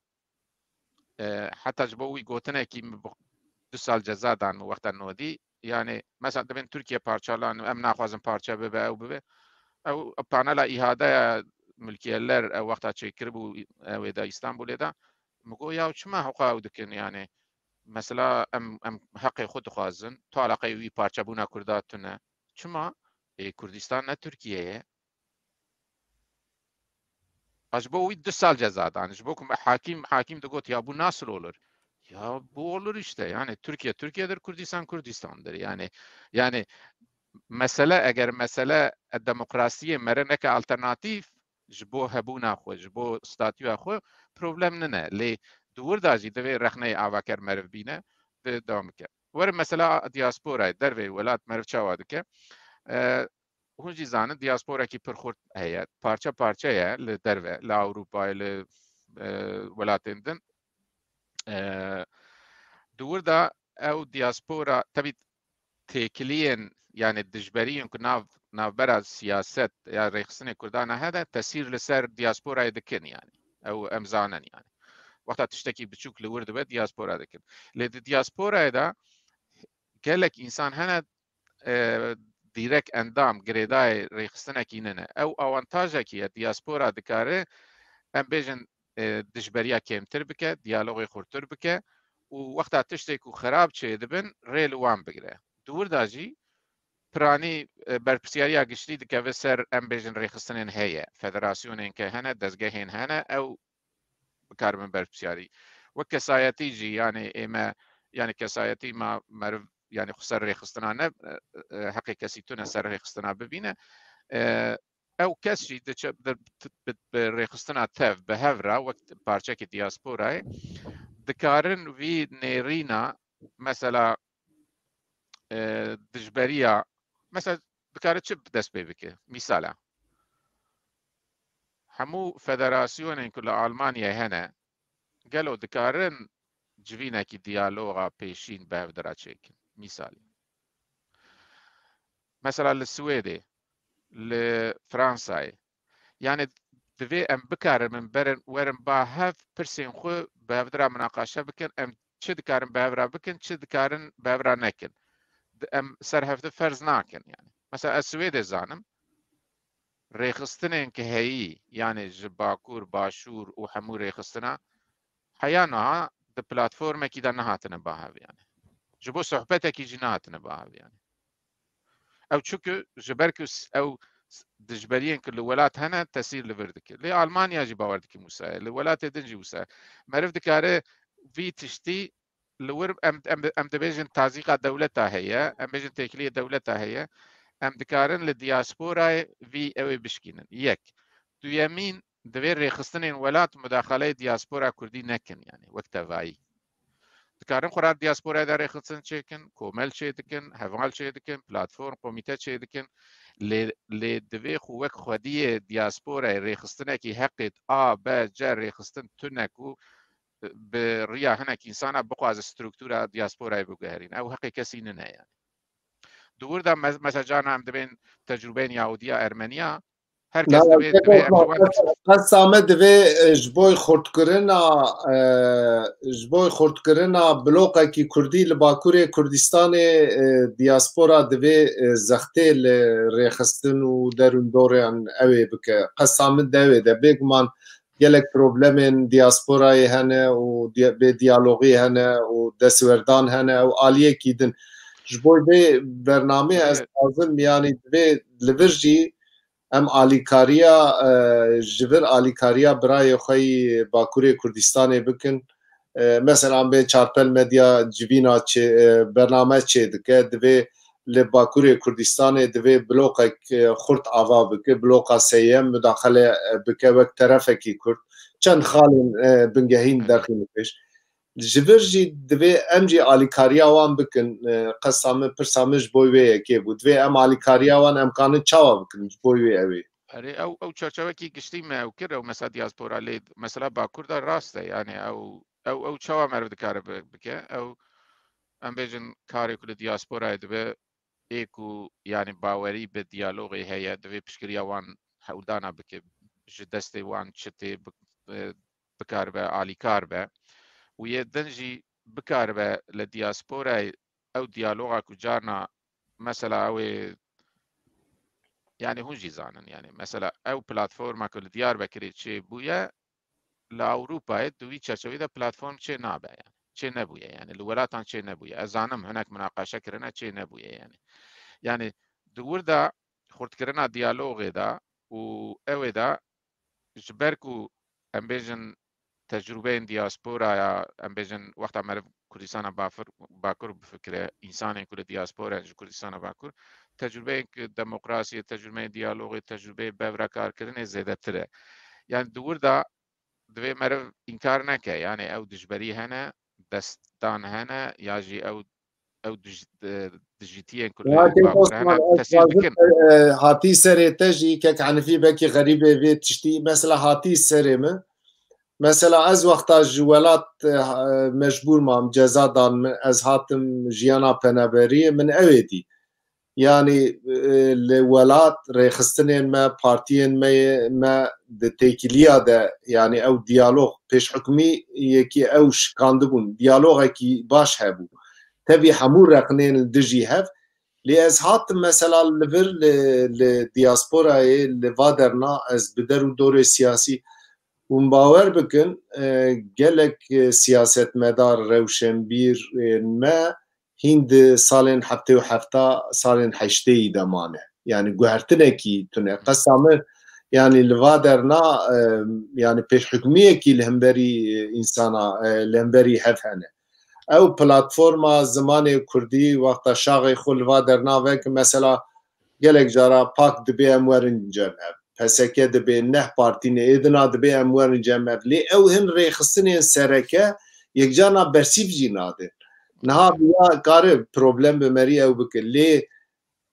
e, heta ji bo wî gotinekî min bi-, du sal ceza dan min wexta nodî. Yani mesela divên Tirkiye parçalan, em naxwazin parçe bibe, ew bibe. Ew panela îhadeya milkiyeler ew wexta çêkiribû, ew ê de Îstanbulê de. Min got, ya çima heqa ew dikin yani? Mesela em, em heqê xwe dixwazin, tu eleqeyê wî parçebûna Kurda tune. Çima? Ê, Kurdistan ne Tirkiye ye. A ji bo wî du sal ceza dan. Ji bo ku me hakîm, hakîm digot, ya bu nasıl olur? Ya bu olur işte. Yani Türkiye Türkiye'dir, Kurdistan Kurdistan'dır. Yani, yani mesele, eger mesele demokrasiyê mere neke alternatîf ji bo hebûna xwe, ji bo statûya xwe, problem nine. Lê di wir de jî divê rexneyê avaker meriv bîne, di dewam bike. Werin mesela diasporayê, derveyî welat meriv çawa dike? E, hûn jî zanin, diasporekî pir xurt heye. Parçe parçe ye li derve, li Ewropayê, li, e, welatên din. E, di wir de ew diaspora, tebî têkiliyên, yani dijberiyên ku nav, navbera siyaset ya rêxistinê Kurdan hene, tesîr li ser diasporayê dikin yani. Ew em zanin yani. Wexta tiştekî biçûk li wir dibe, diaspora dikin. Lê di diasporayê de gelek însan hene, e, dîrek endam, girêdayê rêxistinekî nine. Ew awantajekî ye, diaspora dikare, em bêjin, e, dijberiya kêmtir bike, diyalogê xurtir bike û wexta tiştê ku xirab çêdibin, rê li wan bigire. Di wir de jî piranî, e, berpirsiyariya giştî dikeve ser, em bêjin, rêxistinên heye, federasyonên ke hene, dezgehên hene, ew bikaribin berpirsiyarî. Wek kesayetî jî, yani ême, yani kesayetî ma meriv, yani xwe ser rêxistina ne, e, e, heqê kesî tune ser rêxistina bibîne. E, ew kes jî diçe-, di, bi, bi rêxistina tev, bi hev re, wek parçekî diasporayê, dikarin vî nêrîna, mesela, e, dijberiya, mesela, dikare çi dest pê bike? Mîsala, hemû federasyonên ku li Almanyayê hene, gelo dikarin civînekî diyaloga pêşîn bi hev de re çêkin? Mîsalî. Mesela li Swêdê, li Fransayê. Yani divê em bikarin, min berin, werin ba hev pirsên xwe bi hev de re minaqaşe bikin, em çi dikarin bi hev re bikin, çi dikarin bi hev re nekin. Di-, em ser hev de ferz nakin yani. Mesela ez Swêdê zanim, rêxistinên ki heyî, yani ji Bakur, Başûr û hemû rêxistina, heya niha di platformekî de nehatine ba hev yani. Ji bo sohbetekî jî nehatine ba hev yani. Ew çuku ji ber ku s-, ew s-, dijberiyên ku li welat hene tesîr li vir dike. Lê Almanya jî bawer dikim wisa ye. Li welatê din jî wisa ye. Meriv dikare vî tiştî li wir em, em, em dibêjin tazîqa dewleta heye, em bêjin têkiliyê dewleta heye. Em dikarin li diasporayê vî ew ê bişkînin. Yek. Duyemîn, divê rêxistinên welat mudaxaleyê diaspora kurdî nekin, yani wek tevayî. Dikarin xwe re diasporayê de rêxistin çêkin, komel çêdikin, heval çêdikin, platform, komîte çêdikin. Lê, lê divê xwe wek xwediyê diasporayê rêxistinekî heqê A, B, C rêxistin tune ku, e, bi riya hinek însana bixwaze struktura diasporayê biguherîne. Ew heqê kesî nine yani. Di wir de me-, mesela carna em dibên tecrûbeyên Yahudiya, Ermeniya, her kes divê, divê em ji wan qesa me divê, e, ji bo xurtkirina, e, ji bo xurtkirina bloqekî kurdî li Bakurê Kurdistanê, e, diaspora divê, e, zextê li rêxistin û derûndorên ew ê bike. Qesa min de ew ê de. Bêguman gelek problemên diasporayê hene û di-, bê diyalogî hene û destwerdan hene û aliyekî din. Ji bo vê bernameyê ez dixwazim, yanî divê li vir jî em alîkariya, e, ji vir alîkariya birayê xwe yî Bakurê Kurdistanê bikin. E, mesela em bê Çarpel Medya civîna çê, e, bername çêdike, divê li Bakurê Kurdistanê divê bloqek, e, xurt ava bike, bloqa sêyem mudaxele, e, bike wek terefekî Kurd. Çend xalên, e, bingehîn derxîne pêş. Ji vir jî divê em jî alîkariya wan bikin. E, qesta min, pirsa min ji bo wê yekê bû. Divê em alîkariya wan em kanin çawa bikin ji bo wê ew ê? Erê, ew, ew çerçevekî giştî me ew kir, ew mesela diaspora lê, mesela Bakur de rast e, yani ew, ew, ew çawa meriv dikare bi-, bike? Ew, em bêjin karê ku li diasporayê dibe, ê ku, yani, bawerî bi diyalogê heye, divê piştgiriya wan hewldana bike, ji destê wan çi tê bi-, bi-, bikaribe, alîkar be. Û yê din jî bikaribe li diasporayê ew diyaloga ku carna, mesela, ew ê, yani, hûn jî zanin, yani, mesela, ew platforma ku li Diyarbekirê çêbûye, li Ewropayê di wî çerçeveyê de platform çê nabe, yani. Çê nebûye, yani. Li welatan çê nebûye. Ez zanim hinek munaqeşe kirine, çê nebûye, yani. Yani, di wir de xurtkirina diyalogê de û ew ê de ji ber ku em bêjin tecrûbeyên diasporaya, em bêjin wexta meriv Kurdistana Bafir-, Bakur bifikire, însanên ku li diaspora ji Kurdistana Bakur, tecrûbeyên ku demokrasiyê, tecrûbeyên diyalogê, tecrûbeyê bevrekarkirinê zêdetir e. Yani di wir de divê meriv înkar neke, yani ew dijberî hene, destdan hene, ya jî ew, ew dij-, di-, dijîtiyên ku li Bakur hene, tesîr dikin. E, hatî serê te jî, kek Henifî, belkî xerîbê vê tiştî, mesela hatî serê min. Mesela ez wexta ji welat, e, ha-, mecbûr mam, ceza dan min, ez hatim jiyana penaberiyê, min ew ê dî. Yani, e, li welat rêxistinên me, partiyên me yê me di têkiliya de, yani ew diyalog, pêşhukmiyekî ew şikandibûn, diyalogekî baş hebû. Tevî hemû reqinên li dijî hev, lê ez hatim mesela li vir li, li diasporayê, li va derna ez bi der û dorê siyasî û min bawer bikin, e, gelek, e, siyasetmedar, rewşenbîr, e, me hîn di salên heftê û hefta, salên heştêyî de mane. Yani guhertinekî tune. Qesa min, yani li va derna, e, yani pêşhukmiyekî li hemberî, e, însana, e, li hemberî hev hene. Ew platforma zimanê kurdî wexta şaxê xwe li va derna vek, mesela gelek cara pak dibê em werin cem hev. P S K dibê, neh partî ne, êdina dibê em werin cem hev. Lê ew hin rêxistinên sereke yekcana bersîv jî nadin. Niha ya kare problem bi merî ew bike. Lê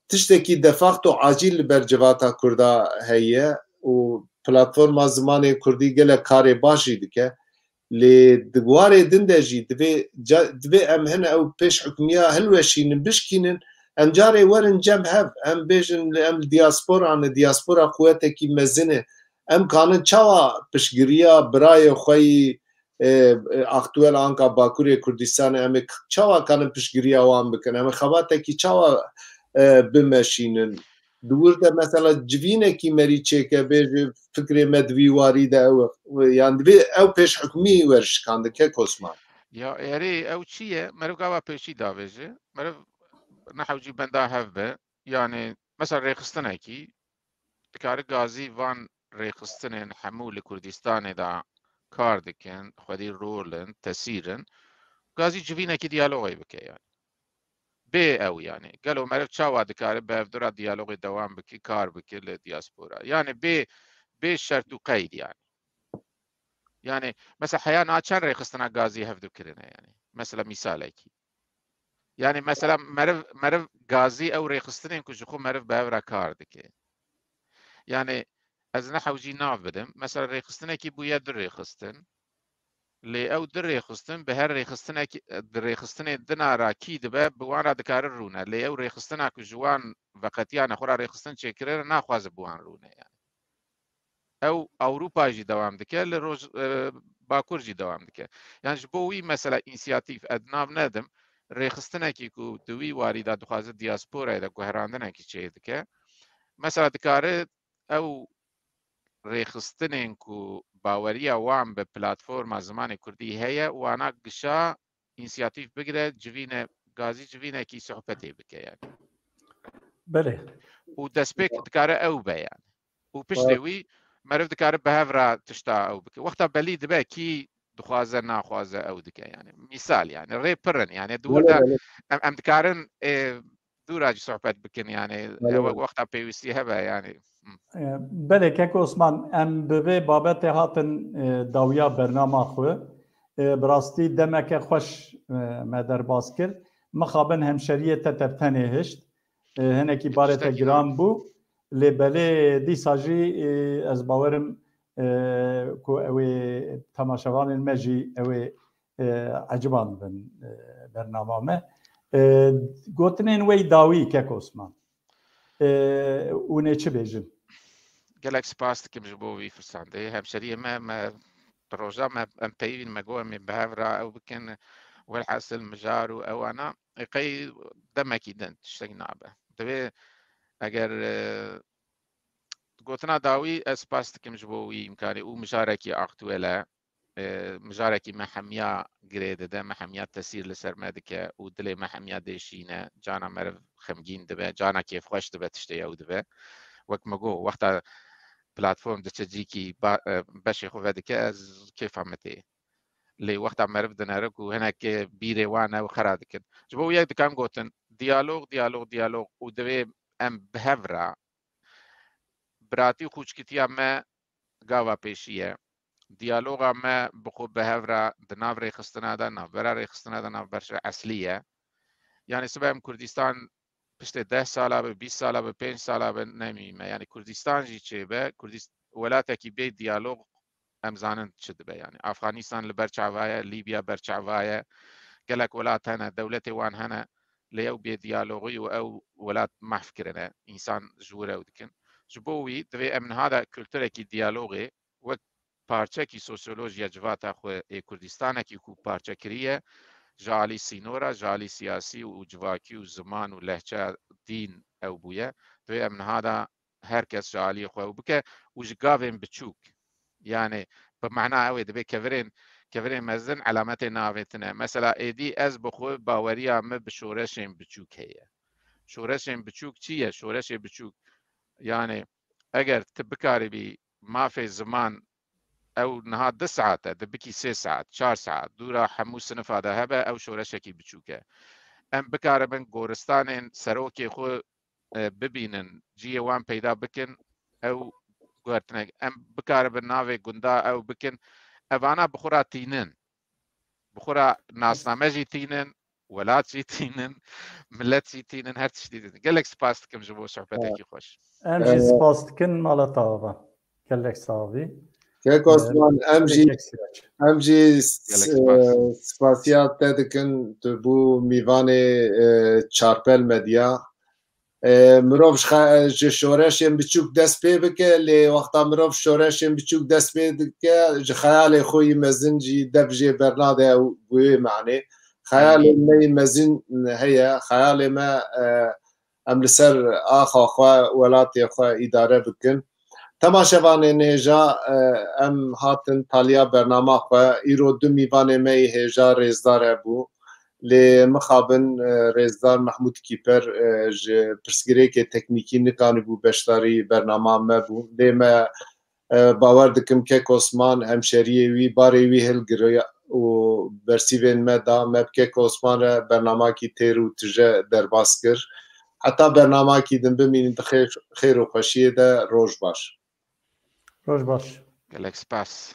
tiştekî de facto acîl li ber civata Kurda heye û platforma zimanê Kurdî gelek karê baş jî dike. Lê di warê din de jî divê ca-, divê em hene ew pêşhukmiya hilweşînin, bişkînin, em carê werin cem hev, em bêjin li, em li diaspora ne, diaspora quwetekî mezin e. Em kanin çawa piştgiriya birayê xwe yî, e, e, aktuel anka Bakurê Kurdistanê, em ê k-, çawa kanin piştgiriya wan bikin? Em ê xebatekî çawa, e, bimeşînin? Di wir de mesela civînekî merî çêke, bêje fikrê me di vî warî de ew e. Yan divê ew pêşhukmî wer şikandin, kek Osman. Ya erê, ew çi ye? Meriv gava pêşî davêje. Meriv nehewcî benda hev be. Yani mesela rêxistinekî dikare gazî van rêxistinên hemû li Kurdistanê de kar dikin, xwedî rol in, tesîr in. Gazî civînekî diyalogê bike yani. Bê ew yani. Gelo meriv çawa dikare bi hevdira diyalogê dewam bike, kar bike li diaspora? Yani bê, bê şert û qeyd yani. Yani mesela heya niha çend rêxistina gazî hevdu kirine yani. Mesela misalekî. Yani mesela meriv, meriv gazî ew rêxistinên ku ji xwe meriv bi hev re kar dike. Yani ez nehewcî nav bidim. Mesela rêxistinekî bûye du rêxistin. Lê ew du rêxistin bi her rêxistinek, di rêxistinê dina re kî dibe, bi wan re dikare rûne. Lê ew rêxistina ku ji wan veqetiyane xwe re rêxistin çêkirine, naxwaze bi wan rûne yani. Ew Ewropa jî dewam dike, li roj, e, Bakur jî dewam dike. Yani ji bo wî mesela însiyatîf, ez nav nedim, rêxistinekî ku di wî warî de dixwaze diasporayê de guherandinekî çêdike. Mesela dikare ew rêxistinên ku baweriya wan bi platforma zimanê kurdî heye, wana gişa însiyatîf bigire, civîne, gazî civînekî sohbetê bike yani. Belê. Û destpêk dikare ew be yani. Û piştê wî meriv dikare bi hev re tişta ew bike. Wexta belî dibe kî dixwaze, naxwaze ew dike yani. Mîsal yani. Rê pir in yani. Di wir de em, em dikarin, e, dûra jî sohbet bikin, yani Belê, ew belê. wexta pêwîstî hebe, yani. Hmm. E, Belê kek Osman, em bi vê babetê hatin, e, dawiya bernama xwe. E, bi rastî demeke xweş, e, me derbas kir. Mixabin hemşeriyê te tev tenê hişt. E, hinekî barê te Tiştekî giran bû. Lê belê dîsa jî, e, ez bawerim, e, ku ew ê temaşevanên me jî ew ê, e, eciban bin, e, bernama me. E, gotinên we yî dawî kek Osman. E, hûn ê çi bêjin? Gelek spas dikim ji bo vî firsandê. Hemşeriyê me, me proja me, em peyivîn, me got em ê bi hev re ew bikin, welhasil mijar û ewana, e, qey demekî din tiştek nabe. Divê eger, e, gotina dawî, ez spas dikim ji bo wî îmkanê û mijarekî aktuel e. E, mijarekî me hemiya girê dide, me hemiya tesîr li ser me dike û dilê me hemiya dê şîne, cana meriv xemgîn dibe, cana kêfxweş dibe, tiştê ew dibe. Wek me got, wexta platform diçe cîkî ba-, e, beşê xwe vedike, ez kêfa me tê. Lê wexta meriv dinere ku hinek bîrê wan ew xera dikin. Ji bo wî yek dikan gotin, diyalog, diyalog, diyalog û divê em bi hev re biratî û xûçkitiya me gava pêşî ye. Diyaloga me bi xwe bi hev re di nav rêxistina de, navbera rêxistina de, navbera eslî ye. Yani sibe em Kurdistan piştê deh sala be, bîst sala be, pênc sala be nemîme. Yani Kurdistan jî çêbe, Kurdist-, welatekî bê diyalog em zanin çi dibe. Yani Afganistan li ber çava ye, Libya ber çava ye. Gelek welat hene, dewletê wan hene, lê ew bê diyalogî û ew welat mahv kirine. Însan ji wir ew dikin. Ji bo wî divê em niha de kulturekî diyalogê wek parçekî sosyolojiya civata xwe ê Kurdistanekî ku parçe kiriye, ji alî sînora, ji alî siyasî û civakî û ziman û lehçe, dîn ew bûye. Divê em niha de her kes ji aliyê xwe ew bike û ji gavên biçûk, yani bi mehna ew ê dibê kevirên, kevirên mezin, elemetê navê tine. Mesela êdî ez bi xwe baweriya min bi şoreşên biçûk heye. Şoreşên biçûk çi ye? Şoreşê biçûk, yani eger tu bikaribî mafê ziman ew niha du saet e, tu bikî sê saet, çar saet, dûra hemû sinifa de hebe, ew şoreşekî biçûk e. Em bikaribin goristanên serokê xwe, e, bibînin, cihê wan peyda bikin, ew guhertinek. Em bikaribin navê gunda ew bikin. Evana bi xwe re tînin. Bi xwe re nasname jî tînin, welat jî tînin, millet jî tînin, her tiştî tînin. Gelek spas dikim ji bo sohbetekî xweş. Em jî Evet. Spas dikin mala te ava. Gelek sax bî. Kek Osman, em jî, em jî spasiya te dikin, tu bû mîvanê, e, Çarpel Medya. E, mirov ji xe-, ji şoreşên biçûk dest pê bike, lê wexta mirov şoreşên biçûk dest pê dike, ji xeyalê xwe yî mezin jî dev jê bernade ew bi wê manê. Xeyalê me yî mezin heye, xeyalê me, e, em li ser axa xwe, welatê xwe îdare bikin. Temaşevanên hêja, e, em hatin taliya bernama xwe. Îro du mîvanê me yî hêja rêzdar hebû. Lê mixabin, e, rêzdar Mehmûd Kîper, e, ji pirsgirêkê teknîkî nikanîbû beşdarî bernama me bû. Lê me, e, bawer dikim kek Osman hemşeriyê wî, barê wî hilgiriya û bersîvên me da. Me bi kek Osman re bernamakî têr û tije derbas kir. Heta bernamakî din bimînin di xêr, xêr û xweşiyê de. Roj baş. Roj baş. Gelek spas.